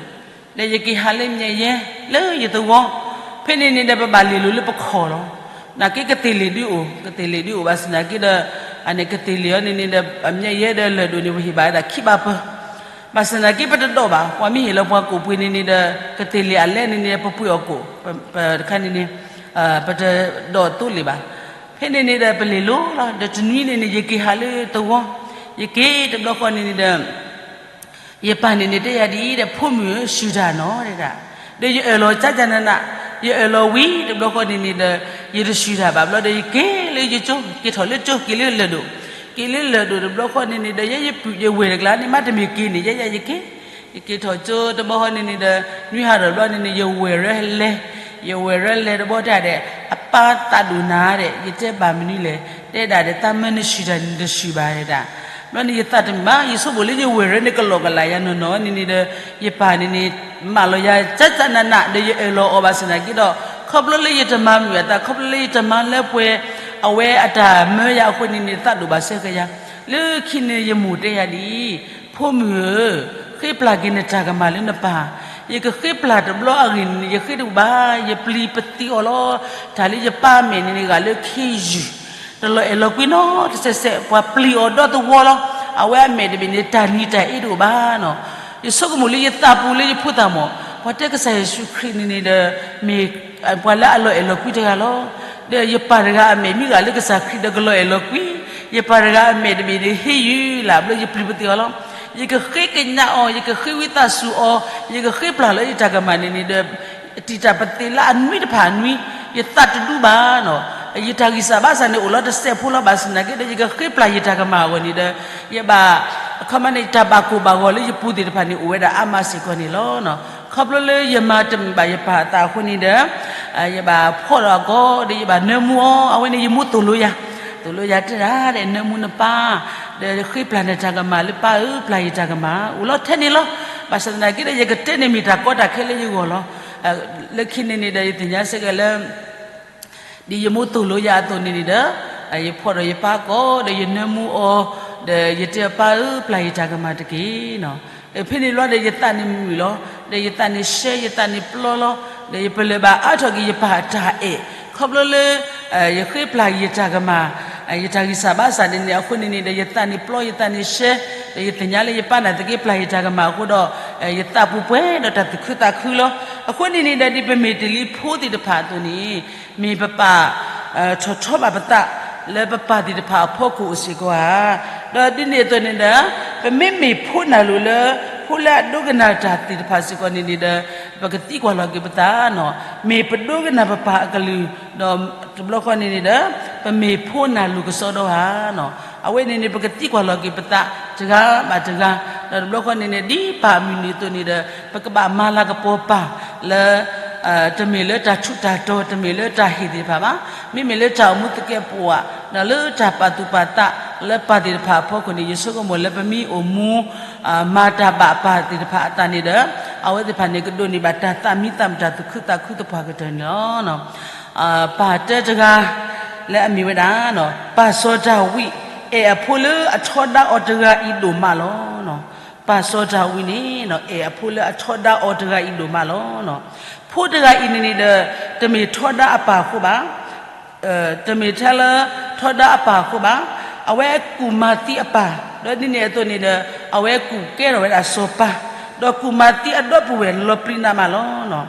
ဒီးယက့ၤဟးလၢညါယဲ လၢယသဝီ, ဖဲန့ၣ်န့ၣ်ဒီး ပဘၣ်လ့ၢ်လိာ်လၢပခီၣ်လီၤ. နာ်က့ကသ့ၣ်လ့ၣ်ဒုအိၣ်, ကသ့ၣ်လ့ၣ်ဒုအိၣ်ဘၣ်ဆၣ်သနာ်က့ဒီး အန့ၣ်ကသ့ၣ်လ့ၣ်အီၤန့ၣ်န့ၣ်ဒီး အမ့ၢ်ယဲဒီးလၢၢ်ဒိၣ်န့ၣ် ပဟ့ၣ်ဘၣ်ဝဲဒၣ်ခံဘးပၢၢ်, ဘၣ်ဆၣ်သနာ်က့ပတဒိးဘၣ်. ပှၤမ့ၢ်ဟ့ၣ်လီၤပှၤကိၣ်ပှ့ၤန့ၣ်န့ၣ်ဒီး ကသ့ၣ်လ့ၣ်အလဲန့ၣ်န့ၣ် ပပှ့ၤအီၣ်ကိၣ်, ပတခါန့ၣ်န့ၣ် ပတဒိးသိလ့ၣ်ဘၣ်. ဖဲန့ၣ်န့ၣ်ဒီးပလ့ၢ်လိာ်လီၤ. ဒီးတနွံန့ၣ်န့ၣ် ယက့ၤဟးလၢသဝီ, ယက့ၤတဘျီဃီန့ၣ်န့ၣ်ဒီး ယပၢ်န့ၣ်န့ၣ်တဲယၤဒ်အံၤဒီး ဖိမုၣ်ဧၢ ဆှုၣ်တၢ်နီၤဒၣ်, ဒီးယအၢၣ်လီၤကကနန, ယအၢၣ်လီၤဝံၤတဘျီဃီန့ၣ်န့ၣ်ဒီး ယတဆှုၣ်တၢ်ဘၣ်ဘျီဒီး ယက့ၤလၢယကၠိ, က့ၤထီၣ်လၢကၠိ က့ၤလၢလၢၢ်ဒိၣ်, က့ၤလၢလၢၢ်ဒိၣ်တဘျီဃီန့ၣ်န့ၣ်ဒီး ယဲယပုၢ်ယဝဲၢ်တကျါန့ၣ် မ့တမ့ၢ်က့ၤန့ၣ် ယဲယဲယက့ၤ ယက့ၤထီၣ်ကၠိတဘျီဃီန့ၣ်န့ၣ်ဒီး နွံဟါထီၣ်တဘျီန့ၣ်န့ၣ် ယဝဲၢ်ရၢလဲၤ, ယဝဲၢ်ရၢလဲၤတဘျီတဲဒၣ် အပၢ်သးဒိၣ်နၤဒၣ်, ယတဲဘၣ်မနုၤလဲၣ်, တဲဒၣ်ဒီး သးမၢနဆှုၣ်တၢ်န့ၣ် တဆှုၣ်ဘၣ်ဒၣ်. ဘျီန့ၣ်ယသးတမုာ်ဘၣ်, ယဆိကမိၣ်လၢယဝဲၢ်ရၢန့ၣ် ကလီကလးယၤနီၢ်နီၢ်န့ၣ်န့ၣ်ဒီး ယပၢ်န့ၣ်န့ၣ် မၢလီၤယၤကကနန ဒီးယအၢၣ်လီၤအီၤဘၣ်ဆၣ်သနာ်က့ဒီး ခီဖျိလၢယတမၤမုာ်အသး ခီဖျိလၢယတမၤလၢပှဲၤ အဝဲအတၢ်မၢယၤအဃိန့ၣ်န့ၣ် သးဒိၣ်ဘၣ်စဲဃဲယၤ, လၢခံန့ၣ်ယမိၢ်တဲယၤဒ်အံၤ, ဖိမုၣ်ဧၢ, ဃ့ပျၢ်က့ၤနတၢ်ကမၣ်လၢနပၢ်, ယကဃ့ပျၢ်တဘျီအဂ့ၢ်န့ၣ် ယဃ့တအိၣ်ဘၣ်, ယပျံၤပသံအီၤလီၤ. တၢ်လၢယပၢ်မဲာ်န့ၣ်န့ၣ် ဂာ်လၢခ့ယုၢ်, တလီၤအဲၣ်လီၤကွံနီတစဲးစဲး, ပှၤပျံၤအီၤဒီသဝီလီၤ. အဝဲအမဲာ်တဘ့ၣ်န့ၣ် တၢ်နံၤတၢ်အ့တအိၣ်ဘၣ်နီၤ. ယဆိကမိၣ်လၢယသးပူၤလၢယဖိသၣ်မီၢ်, ပှၤတဲကစၢ်ယ့ၣ်ၡူးခရံာ်န့ၣ်န့ၣ်ဒီး မ့ၢ်ပှၤလၢအလီၤအဲၣ်လီၤကွံတဂၤလီၤ. ဒီးယပၢ်တဂၤအမဲာ်မ့ၢ်ဂာ်လၢကစၢ်ခရံာ်ဒီးကလီၤအဲၣ်လီၤကွံ, ယပၢ်တဂၤအမဲာ်တဘ့ၣ်န့ၣ် ဟ့ယုၢ်လၢ်ဘျီယပျံၤပသံအီၤလီၤ. ယကဃ့ကညးအီၤ, ယကဃ့ဝံသးစူၤအီၤ, ယကဃ့ပျၢ်လီၤယတၢ်ကမၣ်န့ၣ်န့ၣ်ဒီး တံာ်တာ်ပသ့လၢအနွံတဖၣ်အနွံ, ယသးတဒူဘၣ်နီၤ. ယတၢ်ဂံၢ်စၢ်ဘါစၢ်န့ၣ်အိၣ်လီၤတစဲးဖိလီၤ. ဘၣ်ဆၣ်သနာ်က့ဒီး ယကဃ့ပျၢ်ယတၢ်ကမၣ်အဂီၢ်န့ၣ်ဒီး ယဘၣ် အခီပညီန့ၣ် တၢ်ဘၣ်ကိၢ်ဘၣ်ဂီၤလၢယပူၤသ့ၣ်တဖၣ်န့ၣ် အိၣ်ဝဲဒၣ်အါမးစ့ၢ်ကီးန့ၣ်လီၤ. ခီဖျိလၢယမၤတမုာ်ဘၣ်ယပၢ်အသးအဃိန့ၣ်ဒီး ယဘၣ်ဖီၣ်ဒီးအကိာ်ဒီး ယဘၣ်နၢမူအီၤ, အဝဲန့ၣ်ယမိၢ်သိၣ်လိယၤ, သိၣ်လိယၤတဲဒၣ်ဒီး နၢမူနပၢ်, ဒီးဃ့ပျၢ်နတၢ်ကမၣ်လၢပၢ်ဧၢ, ပျၢ်ယတၢ်ကမၣ်, အိၣ်လီၤထဲန့ၣ်လီၤ. ဘၣ်ဆၣ်သနာ်က့ဒီး ယကတဲန့ၣ်မ့ၢ်တၢ်ကီတၢ်ခဲလၢယဂီၢ်လီၤ. လၢခံန့ၣ်န့ၣ်ဒီး ယသ့ၣ်ညါစ့ၢ်ကီးလၢ ဒ်ယမိၢ်သိၣ်လိယၤအသိးန့ၣ်န့ၣ်ဒီး ယဖီၣ်ဒီးယပၢ်ကိာ်ဒီး ယနၢမူအီၤ, ဒီးယတဲပၢ်ဧၢ, ပျၢ်ယတၢ်ကမၣ်တက့ၢ်. ဖဲန့ၣ်လီၤဒီး ယသးန့ၣ်မုာ်လီၤ, ဒီးယသးန့ၣ်ရှဲ, ယသးန့ၣ်ပျီလီၤ, ဒီးယပလၢၢ်ဘၣ်အါထီၣ်က့ၤယပၢ်အတၢ်အဲၣ်, ခီဖျိလၢ ယဃ့ပျၢ်ယတၢ်ကမၣ်, ယတၢ်ဂံၢ်စၢ်ဘါစၢ်န့ၣ်န့ၣ် အဃိန့ၣ်န့ၣ်ဒီး ယသးန့ၣ်ပျီ, ယသးန့ၣ်ရှဲ, ဒီးယသ့ၣ်ညါလၢယပၢ်နာ်သက့ ပျၢ်ယတၢ်ကမၣ်အဃိဒီး ယသးပူၤပှဲၤဒီးတၢ်သူၣ်ခုသးခုလီၤ. အဃိန့ၣ်န့ၣ်ဒီး ဒ်ပမ့ၢ်တ့ၢ်လံဖိသ့ၣ်တဖၣ်အသိးန့ၣ် မ့ၢ်ပပာ်ထီၣ်ထီဘၣ်ပသး လၢပပၢ်သ့ၣ်တဖၣ်အဖီခိၣ်အိၣ်စ့ၢ်ကီးဧါ. ဒီးဒ်န့ၣ်အသိးန့ၣ်ဒီး ပမ့မ့ၢ်ဖိနၢ်လိၤလၢ ဖိလၢအဒိကနၣ်တၢ်သ့ၣ်တဖၣ်စ့ၢ်ကီးန့ၣ်န့ၣ်ဒီး ပကသံကွၢ်လီၤက့ၤပသးနီၤ. မ့ၢ်ပဒိကနၣ်ပပၢ်အကလုၢ် ဒီးတဘျီဃီန့ၣ်န့ၣ်ဒီး ပမ့ၢ်ဖိနၢ်လိၤကစီဒီဧါနီၤ. အဝဲန့ၣ်န့ၣ် ပကသံကွၢ်လီၤက့ၤပသးတဂၤဘၣ်တဂၤ, ဒီးတဘျီဃီန့ၣ်န့ၣ် ဒ်ပၢ်အမုၢ်နံၤအသိးန့ၣ်ဒီး ပကဘၣ်မၤလၤကပီၤပၢ်လၢ တမ့ၢ်လၢတၢ်ထူးတၢ်တီၤ, တမ့ၢ်လၢတၢ်ဟ့ၣ်သ့ၣ်တဖၣ်ဘၣ်, မ့မ့ၢ်လၢတၢ်အိၣ်မူသကဲးပဝး, ဒီးလၢတၢ်ပာ်သူၣ်ပာ်သးလၢပၢ်သ့ၣ်တဖၣ်အဖီခိၣ်န့ၣ် ယဆိကမိၣ်လၢပမ့ၢ်အိၣ်မူ မၤတၢ်ဘၣ်ပၢ်သ့ၣ်တဖၣ်အသးန့ၣ်ဒီး အဝဲသ့ၣ်တဖၣ်န့ၣ် ကဒိးန့ၢ်ဘၣ်တၢ်သးမံသးမုာ်တၢ်သူၣ်ခုသးခုသပှၢ်ကတၢၢ်န့ၣ်လီၤ. ပၢ်တၢတဂၤ လၢအမ့ၢ်ဝဲဒၣ် ပၢ်စီၤဒၤဝံး အဲၣ်အဖိလၢအထီဒါအီၤတဂၤအံၤဒိၣ်မးလီၤ. ပၢ်စီၤဒၤဝံးန့ၣ် အဲၣ်အဖိလၢအထီဒါအီၤတဂၤအံၤဒိၣ်မးလီၤ. ဖိတဂၤအံၤန့ၣ်န့ၣ်ဒီး တမ့ၢ်ထီဒါအပၢ်အဃိဘၣ်, တမ့ၢ်ထဲလၢထီဒါအပၢ်အဃိဘၣ်, အဝဲကူၣ်မၤသံအပၢ်, ဒီးဒ်န့ၣ်အသိးန့ၣ်ဒီး အဝဲကူၣ်ကဲထီၣ်ဝဲဒၣ်စီၤပၤ, ဒီးကူၣ်မၤသံအဒီပုၢ်ဝဲၢ်လီၤပျံၤနးမးလီၤ.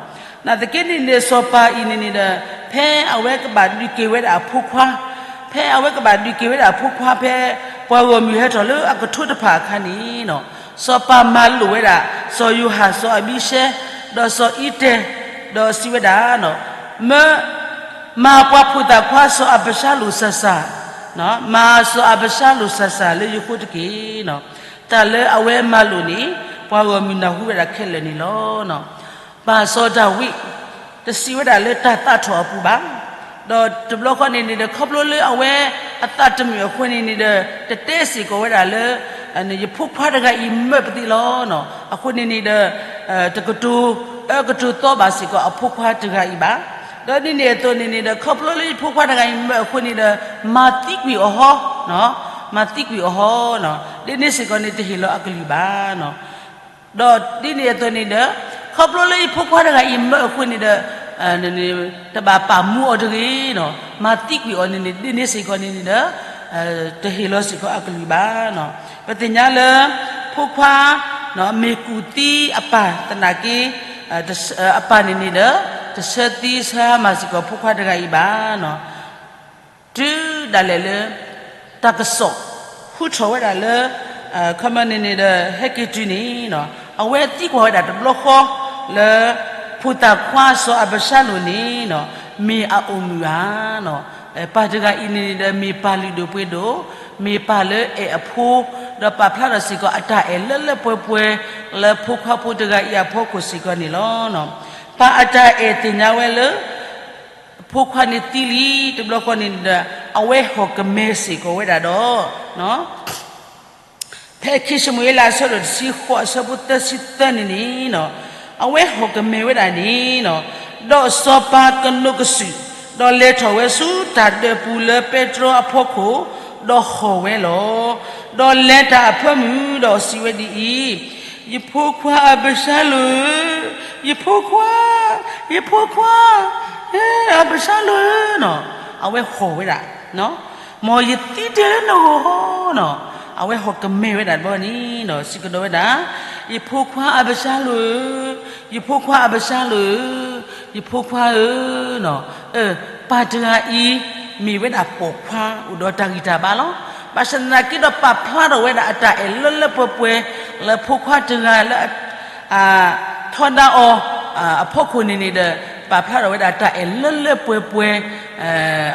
နာ်သက့န့ၣ်န့ၣ် စီၤပၤအံၤန့ၣ်န့ၣ်ဒီး ဖဲအဝဲကဘၣ်ဒုးက့ၤဝဲဒၣ်အဖိခွါ, ဖဲအဝဲကဘၣ်ဒုးက့ၤဝဲဒၣ်အဖိခွါ ဖဲပှၤဂီၢ်မုၢ်ဟဲထီၣ်လၢအကထိတဖၣ်အခါန့ၣ် စီၤပၤမၤလိာ်ဝဲဒၣ် စီၤယိၤဟၣ် စီၤအဘံၡဲ ဒီးစီၤအံတဲ ဒီးစံးဝဲဒၣ်, မၢ မၤပှၤဖိသၣ်ခွါစီၤအၤဘၡါလိၣ်စၢ်စၢ်, မၤစီၤအၤဘၡါလိၣ်စၢ်စၢ်လၢယဃိတက့ၢ်. တၢ်လၢအဝဲမၤလိာ်န့ၣ် ပှၤဂီၢ်မုၢ်နၢ်ဟူဝဲဒၣ်ခဲလၢာ်န့ၣ်လီၤ. ပၢ်စီၤဒၤဝံး တစံးဝဲဒၣ်လၢတၢ်သးထီၣ်အပူၤဘၣ်. ဒီးတဘျီဃီန့ၣ်န့ၣ်ဒီး ခီဖျိလၢအဝဲအသးတမုာ်အဃိန့ၣ်န့ၣ်ဒီး တတဲစ့ၢ်ကီးဝဲဒၣ်လၢ ယဖိခွါတဂၤအံၤမၢပသံလီၤ. အဃိန့ၣ်န့ၣ်ဒီး တကတိၤအၢကတိၤသီဘၣ်စ့ၢ်ကီးအဖိခွါတဂၤအံၤဘၣ်. ဒီးဒ်န့ၣ်အသိးန့ၣ်န့ၣ်ဒီး ခီဖျိလၢယဖိခွါတဂၤအံၤမၢအဃိန့ၣ်ဒီး မၤသံကွံာ်အီၤဟီ, မၤသံကွံာ်အီၤဟီ, ဒ်န့ၣ်စ့ၢ်ကီးန့ၣ် တဟ့ၣ်လီၤအကလုၢ်ဘၣ်. ဒီးဒ်န့ၣ်အသိးန့ၣ်ဒီး ခီဖျိလၢယဖိခွါတဂၤအံၤမၢအဃိန့ၣ်ဒီး န့ၣ် တဘၣ်ပာ်မူအီၤတဂ့ၤနီၤ, မၤသံကွံာ်အီၤန့ၣ်န့ၣ် ဒ်န့ၣ်စ့ၢ်ကီးန့ၣ်န့ၣ်ဒီး တဟ့ၣ်လီၤစ့ၢ်ကီးအကလုၢ်ဘၣ်နီၤ. ပသ့ၣ်ညါလၢ ဖိခွါ မ့ၢ်ကူၣ်သံအပၢ်သနာ်က့ အပၢ်န့ၣ်န့ၣ်ဒီး တဆၢသံဆၢမၤစ့ၢ်ကီးဖိခွါတဂၤအံၤဘၣ်နီၤ. တုၤဒၣ်လဲာ်လၢ တၢ်ကစီၣ် ဟူထီၣ်ဝဲဒၣ်လၢ ခီမီန့ၣ်န့ၣ်ဒီး ဟဲက့ၤတုၤန့ၣ်နီၤ, အဝဲသံကွၢ်ဝဲဒၣ်တဘျီဃီလၢ ဖိသၣ်ခွါစီၤအၤဘၡါလိၣ်န့ၣ်နီၤ မ့ၢ်အအိၣ်မုာ်ဧါနီၤ. ပၢ်တဂၤအံၤန့ၣ်န့ၣ်ဒီး မ့ၢ်ပၢ်လုၢ်ဒိၣ်ပှ့ၤဒိၣ်, မ့ၢ်ပၢ်လၢအဲၣ်အဖိ, ဒီးပာ်ဖျါထီၣ်စ့ၢ်ကီးအတၢ်အဲၣ်လၢလၢပှဲၤပှဲၤ လၢဖိခွါဖိတဂၤအံၤအဖီခိၣ်စ့ၢ်ကီးန့ၣ်လီၤ. ပၢ်အတၢ်အဲၣ်သ့ၣ်ညါဝဲလၢ ဖိခွါန့ၣ်သံလံတဘျီဃီန့ၣ်ဒီး အဝဲဟီၣ်ကမဲာ်စ့ၢ်ကီးဝဲဒၣ်ဒီး ဖဲခံၡမူၤအ့လးအဆၢဒိၣ်တဆံဃိးအဆၢဖိသၢဆံသၢန့ၣ်န့ၣ်နီၤ, အဝဲဟီၣ်ကမဲာ်ဝဲဒၣ်န့ၣ်နီၤ, ဒီးစီၤပၤကနိးကစုာ်, ဒီးလဲၤထီၣ်ဝဲဆူတၢ်ဒၢးပူၤလၢပဲတြီအဖီခိၣ်, ဒီးဟီၣ်ဝဲလီၤ. ဒီးလဲၤတၢ်အဖၢမုၢ်ဒီးစံးဝဲဒ်အံၤ, ယဖိခွါအၤဘၡါလိၣ်ဧၢ, ယဖိခွါ, ယဖိခွါ, အၤဘၡါလိၣ်ဧၢနီၤ, အဝဲဟီၣ်ဝဲဒၣ် မ်ယသံတဲလၢနဂီၢ်နီၤ, အဝဲဟီၣ်ကမဲာ်ဝဲဒၣ်တဘျီန့ၣ်ဒီး စံးကဒီးဝဲဒၣ်, ယဖိခွါအၤဘၡါလိၣ်ဧၢ, ယဖိခွါအၤဘၡါလိၣ်ဧၢ, ယဖိခွါဧၢနီၤ, ပၢ်တဂၤအံၤ မ့ၢ်ဝဲဒၣ်ပိာ်ခွါအိၣ်ဒီးတၢ်ဂံၢ်တၢ်ဘါလီၤ. ဘၣ်ဆၣ်သနာ်က့ဒီးပာ်ဖျါထီၣ်ဝဲဒၣ်အတၢ်အဲၣ်လၢလၢပှဲၤပှဲၤ လၢဖိခွါတဂၤလၢ ထီဒါအီၤ အဖီခိၣ်န့ၣ်န့ၣ်ဒီး ပာ်ဖျါထီၣ်ဝဲဒၣ်တၢ်အဲၣ်လၢလၢပှဲၤပှဲၤ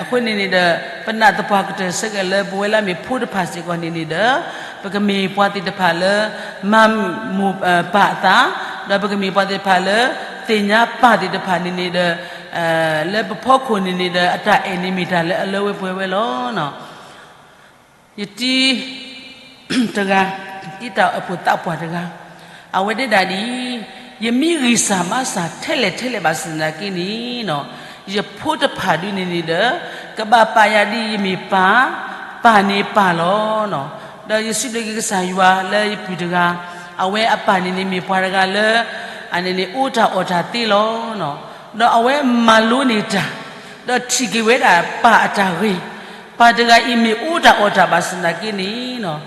အဃိန့ၣ်န့ၣ်ဒီး ပနာ်သပှၢ်ကတၢၢ်ဆၢက့ၤလၢပဝဲလၢအမ့ၢ်ဖိတဖၣ်စ့ၢ်ကီးန့ၣ်န့ၣ်ဒီး ပကမ့ၢ်ပှၤသ့ၣ်တဖၣ်လၢ မၤမုာ်မိၢ်ပၢ်အသး, ဒီးပကမ့ၢ်ပှၤသ့ၣ်တဖၣ်လၢ သ့ၣ်ညါပၢ်သ့ၣ်တဖၣ်န့ၣ်န့ၣ်ဒီး လၢပဖီခိၣ်န့ၣ်န့ၣ်ဒီး အတၢ်အဲၣ်န့ၣ်မ့ၢ်တၢ်လၢအလၢဝဲပှဲၤဝဲလီၤ. ယတံၤ တဂၤ, ယတံၤတၢ်အိၣ်ဖှိၣ်သးပှၢ်တဂၤ, အဝဲတဲဒၣ်ဒ်အံၤ, ယမ့ၢ်ဂံၢ်စၢ်ဘါစၢ်ထဲလဲၣ်ထဲလဲၣ်ဘၣ်ဆၣ်သနာ်က့န့ၣ်, ယဖိတဖၣ်ဒုန့ၣ်န့ၣ်ဒီး ကဘၣ်ပာ်ယၤဒ်ယမ့ၢ်ပၢ်, ပၢ်န့ၣ်ပၢ်လီၤ. ဒီးယစံးဘျုးက့ၤကစၢ်ယွၤလၢယပုၢ်တဂၤ, အဝဲအပၢ်န့ၣ်န့ၣ်မ့ၢ်ပှၤတဂၤလၢ အန့ၣ်န့ၣ်အိၣ်တၢ်အီၣ်တၢ်သ့လီၤ. ဒီးအဝဲမၤလိန့ၢ်တၢ်, ဒီးထံၣ်က့ၤဝဲဒၣ်ပၢ်အတၢ်ဂ့ၤ, ပၢ်တဂၤအံၤမ့ၢ်အိၣ်တၢ်အီၣ်တၢ်ဘၣ်ဆၣ်သနာ်က့န့ၣ်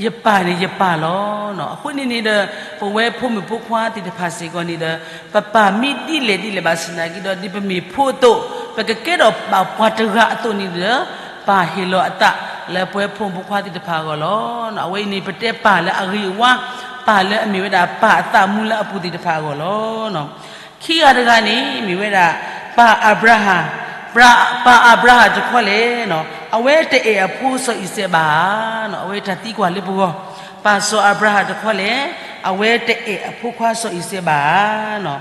ယပၢ်န့ၣ်ယပၢ်လီၤ. အဃိန့ၣ်န့ၣ်ဒီး ပဝဲဖိမုၣ်ဖိခွါသ့ၣ်တဖၣ်စ့ၢ်ကီးန့ၣ်ဒီး ပပၢ်မ့ၢ်ဒ်လဲၣ်ဒ်လဲၣ်ဘၣ်ဆၣ်သနာ်က့ဒီး ဒ်ပမ့ၢ်ဖိအသိး ပကကဲထီၣ်ဘၣ်ပှၤတဂၤအသိးန့ၣ်ဒီး ပၢ်ဟ့ၣ်လီၤအသးလၢပဝဲဖိမုၣ်ဖိခွါသ့ၣ်တဖၣ်အဂီၢ်လီၤ. အဝဲအံၤန့ၣ် ပတဲပၢ်လၢအဂ့ၤအဝါ, ပၢ်လၢအမ့ၢ်ဝဲဒၣ်ပၢ်အသးမူလၢအပူၤသ့ၣ်တဖၣ်အဂီၢ်လီၤ. ခံဂၤတဂၤန့ၣ် မ့ၢ်ဝဲဒၣ် ပၢ်အၤဘြၤဟၣ်, ပၢ်အၤဘြၤဟၣ်တခီလဲၣ်, အဝဲတအဲၣ်အဖိစီၤအံၤစဲးဘၣ်ဧါ, အဝဲတၢ်သံကွၢ်လၢပဂီၢ်, ပၢ်စီၤအၤဘြၤဟၣ်တခီလဲၣ်, အဝဲတအဲၣ်အဖိခွါစီၤအံၤစဲးဘၣ်ဧါ.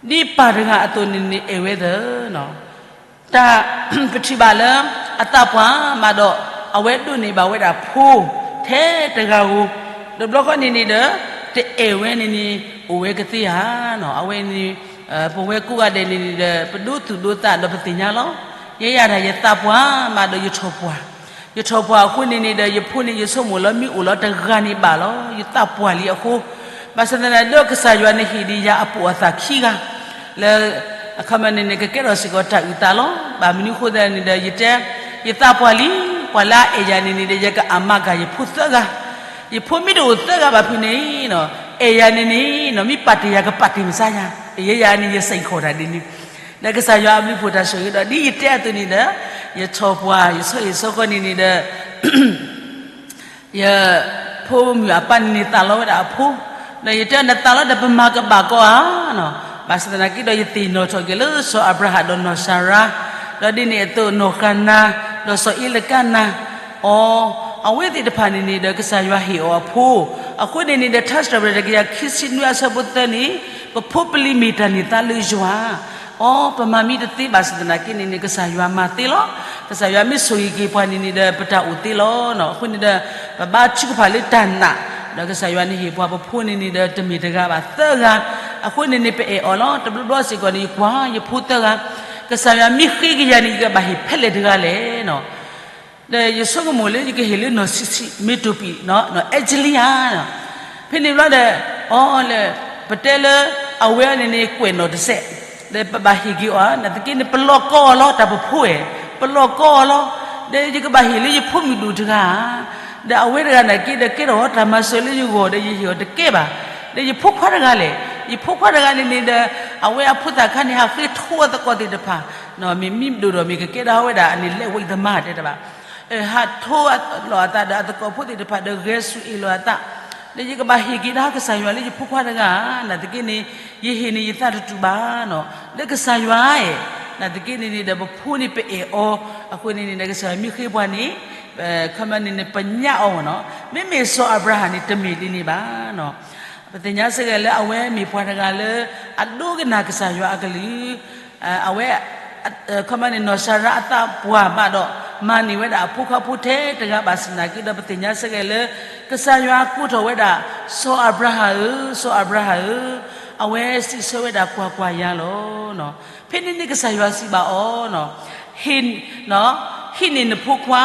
ဒ်ပၢ်တဂၤအသိးန့ၣ်န့ၣ်အဲၣ်ဝဲသၢ တၢ် ပထံၣ်ဘၣ်လၢ အသးပှၢ်မးဒီး အဝဲဒိးန့ၢ်ဘၣ်ဝဲဒၣ်ဖိ ထဲတဂၤဧိၤ, တဘျီဃီန့ၣ်န့ၣ်ဒီး တအဲၣ်ဝဲန့ၣ်န့ၣ် အိၣ်ဝဲကသ့ဧါ. အဝဲန့ၣ် ပဝဲကိးဂၤဒဲးန့ၣ်န့ၣ်ဒီး ပဒိသူၣ်ဒိသးဒီးပသ့ၣ်ညါလီၤ. ယဲယၤဒၣ်ယသးပှၢ်မးဒီးယထီၣ်ပှၢ်, ယထီၣ်ပှၢ်အဃိန့ၣ်န့ၣ်ဒီး ယဖိန့ၣ်ယဆိကမိၣ်လီၤ မ့ၢ်အိၣ်လီၤတဂၤန့ၣ်ဘၣ်လီၤ. ယသးပှၢ်လံအဃိ ဘၣ်ဆၣ်သနာ်က့ဒီး ကစၢ်ယွၤန့ၣ်ဟ့ၣ်ဒံးယၤအပိာ်အသးခံဂၤ လၢ အခီပညီန့ၣ်န့ၣ် ကကဲထီၣ်စ့ၢ်ကီးတၢ်အုၣ်သးလီၤ. ဘၣ်မနုၤအဃိသတးန့ၣ်ဒီး ယတဲ ယသးပှၢ်လံ, ပှၤလၢအအဲၣ်ယၤန့ၣ်န့ၣ်ဒီး ယကအမၤကၤယဖိသၢဂၤ, ယဖိမ့ၢ်တအိၣ်သၢဂၤဘၣ်ဖုးန့ၣ်နီၤ, အဲၣ်ယၤန့ၣ်န့ၣ်နီၤ မ့ၢ်ပာ်တ့ၢ်ယၤကပာ်တ့ၢ်မုၢ်ဆါယၤ, ယဲယၤန့ၣ် ယစဲးကီၢ်တၢ်ဒ်န့ၣ်, ဒီးကစၢ်ယွၤအဘျုးဖှိၣ်တၢ်ဆိၣ်ဂ့ၤဒီး ဒ်ယတဲအသိးန့ၣ်ဒီး ယထီၣ်ပှၢ် ယဆီဟံၣ်ဆီဃီန့ၣ်န့ၣ်ဒီး ယဖိမုၣ်အပၢ်န့ၣ်န့ၣ် သးလီဝဲဒၣ်အဖိ, ဒီးယတဲနသးလီဒီးပမၤကဘၣ်ကီဧါနီၤ, ဘၣ်ဆၣ်သနာ်က့ဒီး ယသ့ၣ်နီၣ်ထီၣ်က့ၤလၢစီၤအၤဘြၤဟၣ်ဒီးနီၢ်စၤရါ, ဒီးဒ်န့ၣ်အသိးနီၢ်ဃၤနၤ, ဒီးစီၤအ့လကၤနၤ, အီၤ, အဝဲသ့ၣ်တဖၣ်န့ၣ်န့ၣ်ဒီး ကစၢ်ယွၤဟ့ၣ်အီၤအဖိ, အဃိန့ၣ်န့ၣ်ဒီး ထါစံးထီၣ်ပတြၢၤတကယၤခံဆံနွံအဆၢဖိသၢန့ၣ်, ပဖိပလံၤမ့ၢ်တၢ်န့ၢ်သါလၢယွၤ အီၤ, ပမၤမ့ၢ်တသ့ဘၣ်ဆၣ်သနာ်က့န့ၣ်န့ၣ် ကစၢ်ယွၤမၤသ့လီၤ. ကစၢ်ယွၤမ့ၢ်ဆိၣ်ဂ့ၤက့ၤပှၤန့ၣ်န့ၣ်ဒီး ပတၢ်အိၣ်သ့လီၤ. အဃိန့ၣ်ဒီး ပဘါထုကဖၣ်လၢတၢ်နာ်, ဒီးကစၢ်ယွၤန့ၣ်ဟ့ၣ်ပှၤပဖိန့ၣ်န့ၣ်ဒီး တမ့ၢ်တဂၤဘၣ်သၢဂၤ, အဃိန့ၣ်န့ၣ် ပအဲၣ်အီၤလီၤ. တဘျီဘျီစ့ၢ်ကီးန့ၣ် ယကွၢ်ယဖိသၢဂၤ, ကစၢ်ယွၤမ့ၢ်ဃ့ကယၤန့ၣ် ယကဘၣ်ဟ့ၣ်ဖဲလဲၣ်တဂၤလဲၣ်နီၤ ဒီးယဆိကမိၣ်လၢယကဟ့ၣ်လၢနီၢ်ဆံးဆံး မ့ၢ်တိၢ်ပံၣ် နီၢ်အဲကလံဧါ, ဖဲန့ၣ်ဘျီဒီး အီၤလၢ ပတဲလၢ အဝဲန့ၣ်န့ၣ် ကွဲးနီၣ်တစဲး, ဒီးပဘၣ်ဟ့ၣ်က့ၤအီၤ နာ်သက့န့ၣ် ပလီၢ်ကီအီၤလီၤ တၢ်ပဖိဧၢ, ပလီၢ်ကီအီၤလီၤ. ဒီးယကဘၣ်ဟ့ၣ်လၢယဖိမုၣ်ဒိၣ်တဂၤဧါ, ဒီးအဝဲတဂၤနာ်သက့ဒီး ကဲထီၣ်တၢ်မၤစၢၤလၢယဂီၢ်ဒီး ယဟ့ၣ်အီၤတကဲဘၣ်. ဒီးယဖိခွါတဂၤလဲၣ်, ယဖိခွါတဂၤန့ၣ်န့ၣ်ဒီး အဝဲအဖိသၣ်ခါန့ၣ် ဟးဃ့ထိအသကိးသ့ၣ်တဖၣ်, မ့ၢ်မံဒိၣ်ဒီးမ့ၢ်ကကဲဒၣ်ဝဲဒၣ်အန့ၣ် လဲၤဝံၤသမါတဲတဘၣ် ဟးထိလီၤအသးဒီးအသကိးဖိသ့ၣ်တဖၣ်ဒီး ဂဲၤဆူၣ်အ့ၣ်လိာ်အသး, ဒီးယကဘၣ်ဟ့ၣ်က့ၤဒၣ်ကစၢ်ယွၤလၢယဖိခွါတဂၤဧါ, နာ်သက့န့ၣ် ယဟ့ၣ်န့ၢ်ယသးတတူာ်ဘၣ်နီၤ, လၢကစၢ်ယွၤဧၢ, နာ်သက့န့ၣ်န့ၣ်ဒီး ပဖိန့ၣ်ပအဲၣ်အီၤ, အဃိန့ၣ်န့ၣ်ဒီး ကစၢ်ယွၤမ့ၢ်ဃ့ပှၤန့ၣ် ခီပညီန့ၣ်န့ၣ် ပညၣ်အီၤနီၤ, မ့မ့ၢ်စီၤအၤဘြၤဟၣ်န့ၣ် တမ့ၢ်ဒ်န့ၣ်ဘၣ်နီၤ. ပသ့ၣ်ညါစ့ၢ်ကီးလၢအဝဲမ့ၢ်ပှၤတဂၤလၢ အဒိကနၣ်ကစၢ်ယွၤအကလုၢ်, အဝဲ ခီပညီန့ၣ် နီၢ်စၤရါအသးပှၢ်ဘၣ်ဒီး မၤန့ၢ်ဝဲဒၣ်အဖိခွါဖိထဲတဂၤဘၣ်ဆၣ်နာ်က့ဒီး ပသ့ၣ်ညါစ့ၢ်ကီးလၢ ကစၢ်ယွၤကိးထီၣ်ဝဲဒၣ် စီၤအၤဘြၤဟၣ်ဧၢ, စီၤအၤဘြၤဟၣ်ဧၢ, အဝဲစံးဆၢဝဲဒၣ်ကွၢ်ကွၢ်ယၤလီၤ. ဖဲန့ၣ်န့ၣ်ကစၢ်ယွၤစံးဘၣ်အီၤ, ဟံးန့ၢ်နဖိခွါ,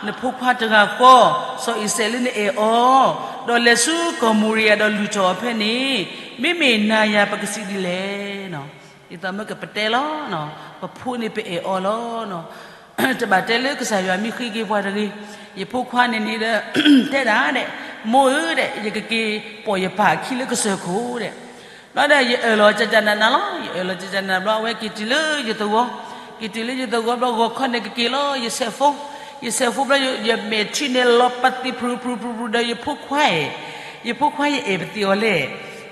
နဖိခွါတဂၤဃီ, စီၤအံၤစဲးလၢနအဲၣ်အီၤ, ဒီးလဲၤဆူကီၢ်မိၤရံယၤဒီးလုၢ်ထီၣ်အီၤဖဲန့ၣ်, မ့မ့ၢ်နၤယၤပကစံးဒ်လဲၣ် ဒ်သိးမ့ၢ်ကပတဲလီၤ, ပဖိန့ၣ်ပအဲၣ်အီၤလီၤ. တဘၣ်တဲလၢကစၢ်ယွၤမ့ၢ်ဃ့က့ၤပှၤတဂ့ၤ, ယဖိခွါန့ၣ်န့ၣ်ဒီး တဲဒၣ်ဒဲး, မိၢ်ဧၢဒဲး, ယကက့ၤပိာ်ယပၢ်အခံလၢကစၢၢ်ခိၣ်ဒဲး, ဘျီဒီးယအၢၣ်လီၤကကနးနးလီၤ, ယအၢၣ်လီၤကကနးဘျီ အဝဲက့ၤတုၤလၢယသဝီ, က့ၤတုၤလၢယသဝီဘျီ ဂီၤခီန့ၣ်ကက့ၤလီၤ ယဆဲးဖိ, ယဆဲးဖိဘျီ ယမဲာ်ထံန့ၣ်လီၤပသံးဖြူဖြူဖြူဖြူဒီး ယဖိခွါဧၢ, ယဖိခွါယအဲၣ်ပသံးအီၤလဲၣ်,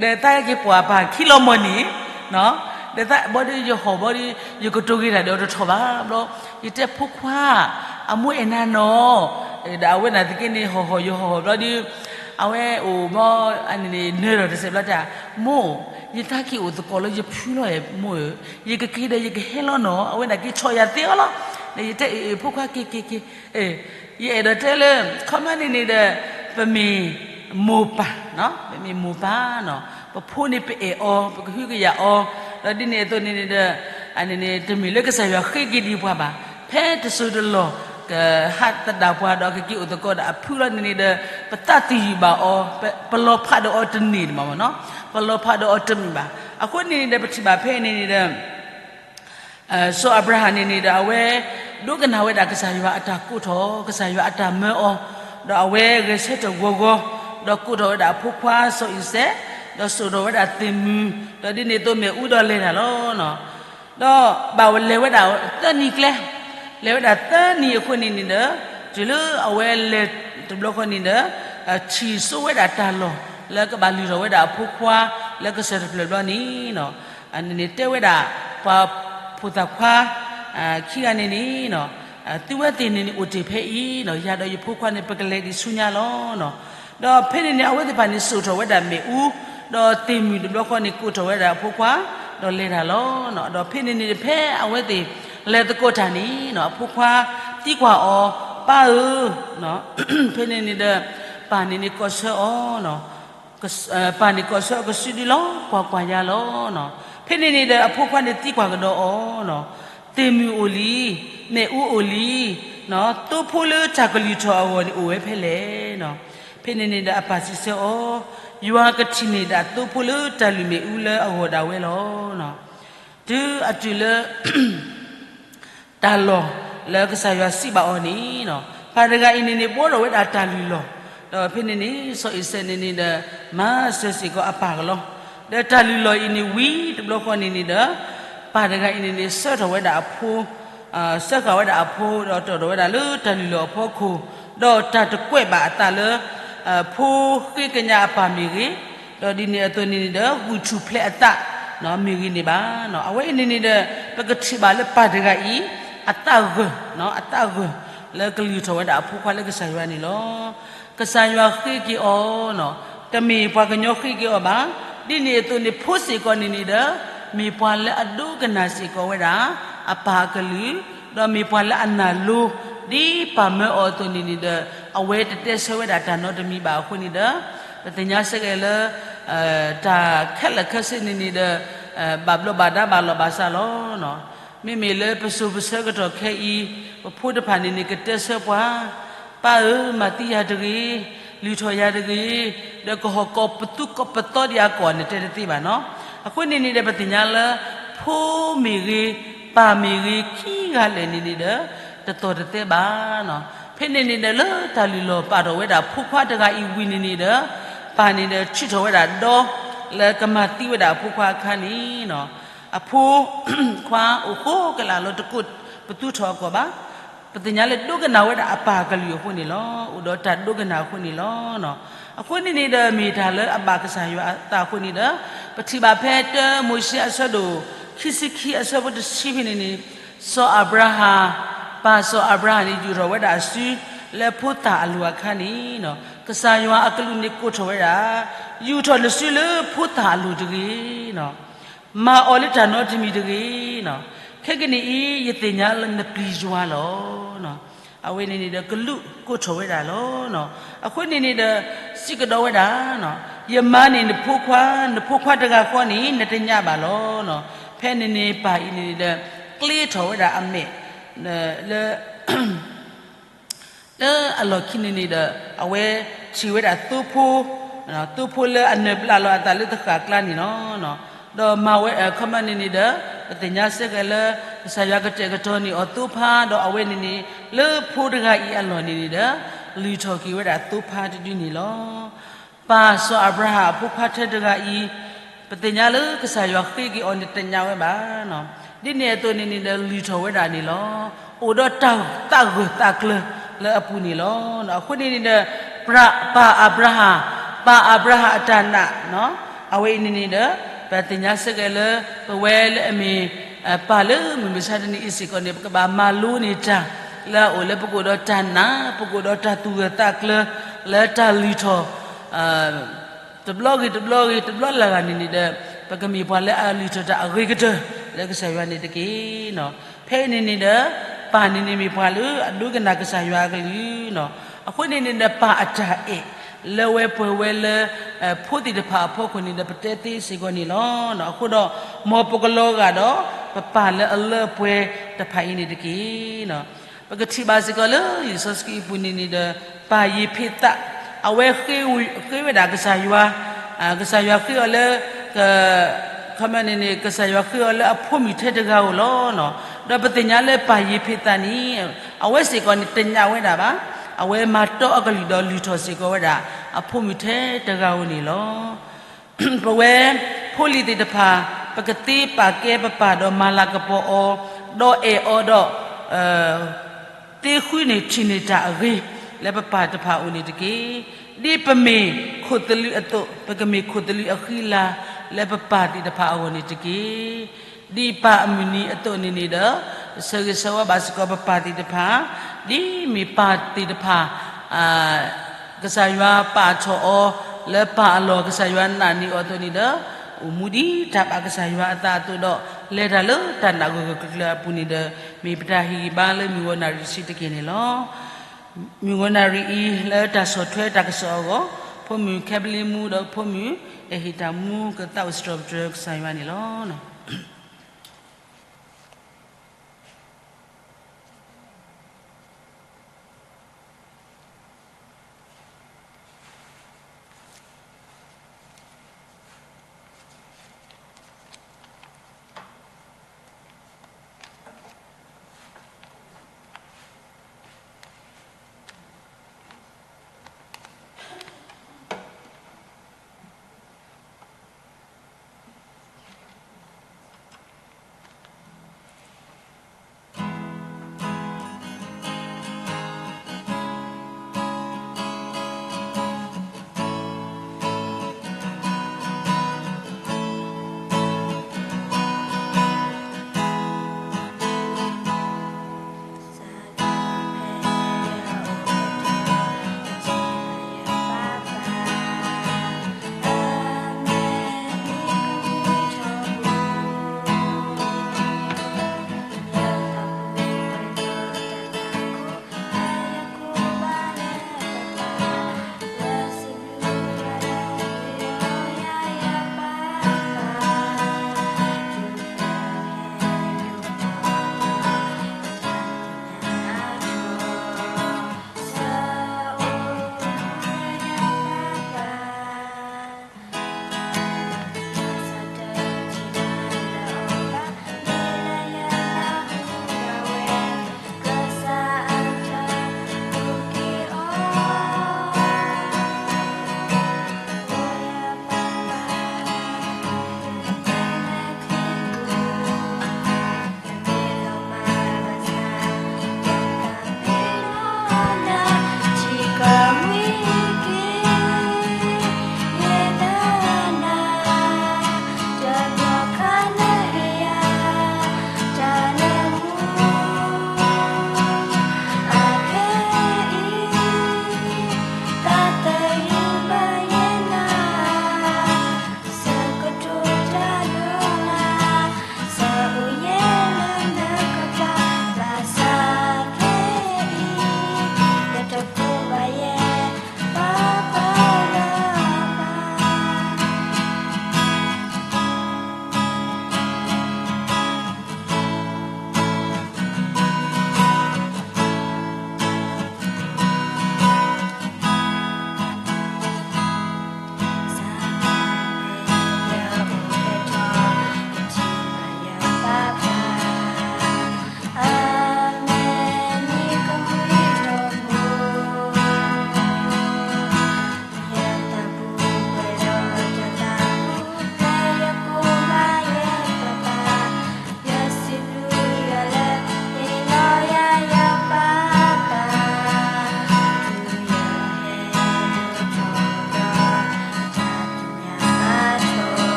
ဒီးသးက့ၤပိာ်အပၢ်ခံလီၤမီၢ်န့ၣ်, ဒီးသးဘျီဒီးယဟီၣ်ဘျီဒီး ယကတိၤဂ့ၤတၢ်ဒီးတထီၣ်ဘၣ်ဘျီ, ယတဲဖိခွါ, အမိၢ်အဲၣ်နၤနီၤ, ဒီးအဝဲနာ်သက့န့ၣ် ဟီၣ်ဟီၣ်ယဟီၣ်ဟီၣ်ဘျီဒီး အဝဲအိၣ်ဘျီ အန့ၣ်န့ၣ် နၢၤဒီးတစဲးဘျီတၢ်, မိၢ်, ယတၢ်က့ၤအိၣ်သကိးလၢယဖုလီၤ မိၢ်ဧၢ, ယကက့ၤဒီးယကဟဲလီၤနီၤ, အဝဲနာ်က့ဆီၣ်ယၤသ့အီၤလီၤ, ဒီးယတဲအ့ၣ်အ့ၣ်ဖိခွါက့ၤက့ၤက့ၤ, ယအဲၣ်ဒိးတဲလၢ ခီပညီန့ၣ်န့ၣ်ဒီး ပမ့ၢ်မိၢ်ပၢ်, ပမ့ၢ်မိၢ်ပၢ်နီၤ, ပဖိန့ၣ်ပအဲၣ်အီၤ ပကဟုကယာ်အီၤ, ဒီးဒ်န့ၣ်အသိးန့ၣ်န့ၣ်ဒီး အန့ၣ်န့ၣ် တမ့ၢ်လၢကစၢ်ယွၤဃ့က့ၤဒံးပှၤဘၣ်, ဖဲတစိၤတလီၢ် ကဟးသဒၣ်ပှၤဒီးကက့ၤအိၣ်သကိးဒီးအဖုလီၤန့ၣ်န့ၣ်ဒီး ပသးသယုၢ်ဘၣ်အီၤ, ပလီၤဖးဒီးအီၤတန့ၢ်န့ၣ်မးနီၤ, ပလီၤဖးဒီးအီၤတန့ၢ်ဘၣ်. အဃိန့ၣ်န့ၣ်ဒီး ပထံၣ်ဘၣ်ဖဲအံၤန့ၣ်န့ၣ်ဒီး စီၤအၤဘြၤဟၣ်န့ၣ်န့ၣ်ဒီး အဝဲဒိကနၣ်ဝဲဒၣ်ကစၢ်ယွၤအတၢ်ကိးထီၣ်, ကစၢ်ယွၤအတၢ်မၢအီၤ, ဒီးအဝဲဂဲၤဆၢထၢၣ်ဂီၤဂီၤ, ဒီးကိးထီၣ်ဝဲဒၣ်အဖိခွါစီၤအံၤစဲး, ဒီးစိာ်ထီၣ်ဝဲဒၣ်သ့ၣ်မုၢ်, ဒီးဒ်န့ၣ်အသိးမ့ၣ်အူဒီးလဲၤတၢ်လီၤ. ဒီးဘၣ်ဝဲလဲၤဝဲဒၣ်သၢနံၤကျဲ, လဲၤဝဲဒၣ်သၢနံၤအဃိန့ၣ်န့ၣ်ဒီး တုၤလၢအဝဲလဲၤတဘျီဃီန့ၣ်ဒီး ထံၣ်စိဝဲဒၣ်တၢ်လီၢ် လၢကဘၣ်လုၢ်ထီၣ်ဝဲဒၣ်အဖိခွါ လၢကစၢၢ်တဖျၢၣ်ဘျီန့ၣ် အန့ၣ်န့ၣ်တဲဝဲဒၣ် ပှၤဖိသၣ်ခွါ ခံဂၤန့ၣ်န့ၣ် သုဝဲသ့ၣ်န့ၣ်န့ၣ်အိၣ်တ့ၢ်ဖဲအံၤ, ယၤဒီးယဖိခွါန့ၣ် ပကလဲၤဒံးဆူညါလီၤ. ဒီးဖဲန့ၣ်န့ၣ် အဝဲသ့ၣ်တဖၣ်န့ၣ် စိာ်ထီၣ်ဝဲဒၣ်မ့ၣ်အူ, ဒီးသ့ၣ်မုၢ်တဘျီဃီန့ၣ် ကိးထီၣ်ဝဲဒၣ်အဖိခွါ, ဒီးလဲၤတၢ်လီၤ. ဒီးဖဲန့ၣ်န့ၣ် ဖဲအဝဲသ့ၣ်လဲၤသကိးတၢ်န့ၣ် အဖိခွါသံကွၢ်အီၤ, ပၢ်ဧၢ, ဖဲန့ၣ်န့ၣ်ဒီး ပၢ်န့ၣ်န့ၣ်ကိးဆၢအီၤ ပၢ်န့ၣ်ကိးဆၢအီၤကစုဒုလီၤ, ကွၢ်ကွၢ်ယၤလီၤ. ဖဲန့ၣ်န့ၣ်ဒီး အဖိခွါန့ၣ်သံကွၢ်ကဒီးအီၤ, သ့ၣ်မုၢ်အိၣ်လံ, မ့ၣ်အူအိၣ်လံ, သိဖိလၢတၢ်ကလုၢ်ထီၣ်အဂီၢ်န့ၣ်အိၣ်ဝဲဖဲလဲၣ်. ဖဲန့ၣ်န့ၣ်ဒီးအပၢ်စံးဆၢအီၤ, ယွၤကထံၣ်န့ၢ်ဒၣ်သိဖိလၢတၢ်လုၢ်မ့ၣ်အူလၢအဂီၢ်ဒၣ်ဝဲလီၤ. တုၤအတုၤလၢ တၢ်လီၢ်လၢကစၢ်ယွၤစံးဘၣ်အီၤန့ၣ်, ပၢ်တဂၤအံၤန့ၣ်န့ၣ် ဘှီထီၣ်ဝဲဒၣ်တၢ်လုၢ်လီၢ်, ဒီးဖဲန့ၣ်န့ၣ် စီၤအံၤစဲးန့ၣ်န့ၣ်ဒီး မၤစၢၤစ့ၢ်ကီးအပၢ်ကလီၤ. ဒီးတၢ်လုၢ်လီၢ်အံၤန့ၣ်ဝံၤတဘျီဃီန့ၣ်န့ၣ်ဒီး ပၢ်တဂၤအံၤန့ၣ်န့ၣ် ဆှၢထီၣ်ဝဲဒၣ်အဖိ ဆှၢဃာ်ဝဲဒၣ်အဖိ ဒီးတီၣ်ထီၣ်ဝဲဒၣ်လၢတၢ်လုၢ်လီၢ်အဖီခိၣ်, ဒီးတၢ်တကွဲးဘၣ်အသးလၢ ဖိဃ့ကညးအပၢ်မ့ၢ်ဂ့ၤ, ဒီးဒ်န့ၣ်အသိးန့ၣ်န့ၣ်ဒီး ဂုာ်ထူၣ်ဖျဲးအသး မ့ၢ်ဂ့ၤန့ၣ်ဘၣ်. အဝဲအံၤန့ၣ်န့ၣ်ဒီး ပကထံၣ်ဘၣ်လၢပၢ်တဂၤအံၤ အသးဂၢၢ်, အသးဂၢၢ် လၢကလုၢ်ထီၣ်ဝဲဒၣ်အဖိခွါလၢကစၢ်ယွၤန့ၣ်လီၤ. ကစၢ်ယွၤဃ့က့ၤအီၤ, တမ့ၢ်ပှၤကညီဃ့က့ၤအီၤဘၣ်. ဒ်န့ၣ်အသိးန့ၣ် ဖိစ့ၢ်ကီးန့ၣ်န့ၣ်ဒီး မ့ၢ်ပှၤလၢအဒိကနၣ်စ့ၢ်ကီးဝဲဒၣ် အပၢ်အကလုၢ်, ဒီးမ့ၢ်ပှၤလၢအနာ်လိ ဒ်ပၢ်မၢအီၤအသိးန့ၣ်န့ၣ်ဒီး အဝဲတတဲဆၢဝဲဒၣ်တၢ်နီတမံၤဘၣ်အဃိန့ၣ်ဒီး ပသ့ၣ်ညါစ့ၢ်ကီးလၢ တၢ်ခဲလၢာ်ခဲဆ့န့ၣ်န့ၣ်ဒီး ဘၣ်ဘျီးဘၣ်ဒါဘၣ်လီၤဘၣ်စးလီၤ. မ့မ့ၢ်လၢပစိၤပဆၢကတီၢ်ခဲအံၤ ပဖိတဖၣ်န့ၣ်န့ၣ် ကတဲဆၢပှၤ, ပၢ်ဧၢ, မၤသံယၤတဂ့ၤ, လုၢ်ထီၣ်ယၤတဂ့ၤ, ဒီးကဟီၣ်ကိးပသူကိးပသီဒံးအကိာ်န့ၣ် တဲတသ့ဘၣ်နီၤ. အဃိန့ၣ်န့ၣ်ဒီး ပသ့ၣ်ညါလၢ ဖိမ့ၢ်ဂ့ၤ, ပၢ်မ့ၢ်ဂ့ၤ ခံဂၤလၢာ်န့ၣ်န့ၣ်ဒီး တသီၣ်တသဲဘၣ်. ဖဲန့ၣ်န့ၣ်ဒီး လၢတၢ်လုၢ်လီၢ်ပာ်ထီၣ်ဝဲဒၣ်ဖိခွါတဂၤအံၤဝံၤန့ၣ်န့ၣ်ဒီး ပၢ်န့ၣ်ဒီးထုးထီၣ်ဝဲဒၣ်ဒီ လၢကမၤသံဝဲဒၣ်အဖိခွါအခါန့ၣ် အဖိခွါအိၣ်ဃိကလာ်လီၤ တကိးပသူထီၣ်အကီၢ်ဘၣ်. ပသ့ၣ်ညါလၢဒိကနၣ်ဝဲဒၣ်အပၢ်အကလုၢ်အဃိန့ၣ်လီၤ. အိၣ်ဒီးတၢ်ဒိကနၣ်အဃိန့ၣ်လီၤ. အဃိန့ၣ်န့ၣ်ဒီး မ့ၢ်တၢ်လၢအဘၣ်ကစၢ်ယွၤအသးအဃိန့ၣ်ဒီး ပထံၣ်ဘၣ်ဖဲတၢမိၤၡ့အဆၢဒိၣ်ခံဆံခံအဆၢဖိတဆံဖဲန့ၣ်န့ၣ် စီၤအၤဘြၤဟၣ်, ပၢ်စီၤအၤဘြၤဟၣ်န့ၣ် ယူာ်ထီၣ်ဝဲဒၣ်အစု လၢဖိသၣ်အလိၤအခါန့ၣ် ကစၢ်ယွၤအကလူးန့ၣ်ကိးထီၣ်ဝဲဒၣ်, ယူာ်ထီၣ်နစုလၢဖိသၣ်အလိၤတဂ့ၤ မၤအီၤလၢတၢ်နီတမံၤတဂ့ၤ. ခဲကနံၣ်အံၤ ယသ့ၣ်ညါလၢနပျံၤယွၤလီၤ. အဝဲန့ၣ်န့ၣ်ဒီးကလူးကိးထီၣ်ဝဲဒၣ်လီၤ. အဃိန့ၣ်န့ၣ်ဒီး စံးကဒီးဝဲဒၣ်, ယမါန့ၣ်နဖိခွါ, နဖိခွါတဂၤဃီန့ၣ် နတညးဘၣ်လီၤ. ဖဲန့ၣ်န့ၣ်ပၢ်အံၤန့ၣ်န့ၣ်ဒီး ကျ့ထီၣ်ဝဲဒၣ်အမဲာ် လၢ လၢအလီၢ်ခံန့ၣ်န့ၣ်ဒီး အဝဲထံၣ်ဝဲဒၣ်သိဖိ, သိဖိလၢအနၢၤဘျးလီၤအသးလၢသဃၣ်ကျါန့ၣ်လီၤ. ဒီးမၤဝဲအခီပညီန့ၣ်န့ၣ်ဒီး ပသ့ၣ်ညါစ့ၢ်ကီးလၢ ကစၢ်ယွၤကတဲာ်ကတီၤန့ၢ်အီၤသိဖါ ဒီးအဝဲန့ၣ်န့ၣ် လၢဖိတဂၤအံၤအလီၢ်န့ၣ်န့ၣ်ဒီး လုၢ်ထီၣ်က့ၤဝဲဒၣ်သိဖါတဒုန့ၣ်လီၤ. ပၢ်စီၤအၤဘြၤဟၣ်အဖိခွါထဲတဂၤအံၤ ပသ့ၣ်ညါလၢကစၢ်ယွၤဃ့က့ၤအီၤန့ၣ်တညးဝဲဘၣ်. ဒ်န့ၣ်အသိးန့ၣ်န့ၣ်ဒီး လုၢ်ထီၣ်ဝဲဒၣ်န့ၣ်လီၤ. အိၣ်ဒီးတၢ်သးဂၢၢ်သးကျၢၤလၢအပူၤန့ၣ်လီၤ. အဃိန့ၣ်န့ၣ်ဒီး ပၢ်အၤဘြၤဟၣ်, ပၢ်အၤဘြၤဟၣ်အတၢ်နာ် အဝဲအံၤန့ၣ်န့ၣ်ဒီး ပသ့ၣ်ညါစ့ၢ်ကီးလၢ ပဝဲလၢအမ့ၢ် ပၢ်လၢမုၢ်မဆါတနံၤအံၤစ့ၢ်ကီးန့ၣ် ပကဘၣ်မၤလိန့ၢ်တၢ် လၢအအိၣ်လၢပကအိၣ်ဒီးတၢ်နာ်, ပကအိၣ်ဒီးတၢ်သူၣ်ဂၢၢ်သးကျၢၤ လၢတၢ်လုၢ်ထီၣ် တဘျီဂ့ၤတဘျီဂ့ၤ တဘျီလၢ်ဂၤန့ၣ်န့ၣ်ဒီး ပကမ့ၢ်ပှၤလၢအလုၢ်ထီၣ်တၢ်အဂ့ၤကတၢၢ်လၢကစၢ်ယွၤန့ၣ်တက့ၢ်. ဖဲအံၤန့ၣ်န့ၣ်ဒီး ပၢ်န့ၣ်န့ၣ်မ့ၢ်ပှၤလၢအဒိကနၣ်ကစၢ်ယွၤအကလုၢ်, အဃိန့ၣ်န့ၣ်ဒီး ပၢ်အတၢ်အဲၣ် လၢဝဲပှဲၤဝဲလၢ ဖိသ့ၣ်တဖၣ်အဖီခိၣ်န့ၣ်ဒီး ပတဲသ့စ့ၢ်ကီးန့ၣ်လီၤ. အဃိဒီး မ်ပကလီၤဂာ်ဒီး ပပၢ်လၢအလၢအပှဲၤတဖၣ်အံၤန့ၣ်တက့ၢ်. ပကထံၣ်ဘၣ်စ့ၢ်ကီးလၢလံာ်စီဆှံအပူၤန့ၣ်န့ၣ်ဒီး ပၢ်ယ့ၤဖ့းသး အဝဲဃ့ဝဲဒၣ်ကစၢ်ယွၤ, ကစၢ်ယွၤဃ့အီၤလၢ ခီပညီန့ၣ်န့ၣ် ကစၢ်ယွၤဃ့အီၤလၢအဖိမုၣ်ထဲတဂၤဧိၤလီၤ. ဒီးပသ့ၣ်ညါလၢပၢ်ယ့ၤဖ့းသးန့ၣ် အဝဲစ့ၢ်ကီးန့ၣ်တညးဝဲဒၣ်ဘၣ်. အဝဲမၤတီအကလုၢ်ဒီးလုၢ်ထီၣ်စ့ၢ်ကီးဝဲဒၣ် အဖိမုၣ်ထဲတဂၤဧိၤန့ၣ်လီၤ. ပဝဲဖိလံၤသ့ၣ်တဖၣ် ပကသ့ပာ်ကဲပပၢ်ဒီးမၤလၤကပီၤအီၤ, ဒီးအဲၣ်အီၤဒီး သ့ဃုန့ၢ်ထံၣ်န့ၢ်တၢ်အဂ့ၤ လၢပပၢ်တဖၣ်အအိၣ်န့ၣ်တက့ၢ်. ဒ်ပမ့ၢ်ခိၣ်သလုးအသိး ပကမ့ၢ်ခိၣ်သလုးအဃံအလၤ လၢပပၢ်သ့ၣ်တဖၣ်အဂီၢ်န့ၣ်တက့ၢ်. ဒ်ပၢ်အမုၢ်နံၤအသိးန့ၣ်န့ၣ်ဒီး ဆၢဂ့ၤဆၢဝါဘၣ်စ့ၢ်ကီးပပၢ်သ့ၣ်တဖၣ်, ဒ်မ့ၢ်ပၢ်သ့ၣ်တဖၣ် ကစၢ်ယွၤပာ်ထီၣ်အီၤ လၢပၢ်အလီၢ် ကစၢ်ယွၤနာ်န့ၢ်အီၤအသိးန့ၣ်ဒီး အိၣ်မူဒ်တၢ်ဘၣ်ကစၢ်ယွၤအသးအသိးဒီး လဲၤတၢ်လၢတၢ်နာ်ဂၢၢ်ဂၢၢ်ကျၢၤကျၢၤအပူၤန့ၣ်ဒီး မ့ၢ်ပတၢ်ဟ့ၣ်ဂံၢ်ဘါလၢမုၢ်ဂီၤနၣ်ရံၣ်တဆံတက့ၢ်န့ၣ်လီၤ. မုၢ်ဂီၤနၣ်ရံၣ်အံၤ လၢတၢ်ဆီၣ်ထွဲတၢ်ကစီၣ်အဂီၢ် ဖိမုၣ်ခဲပလံမူဒီးဖိမုၣ် အဲၣ်ဟ့ၣ်တၢ်မူကသးအိၣ်စံးထီၣ်ပတြၢၤကစၢ်ယွၤန့ၣ်လီၤ.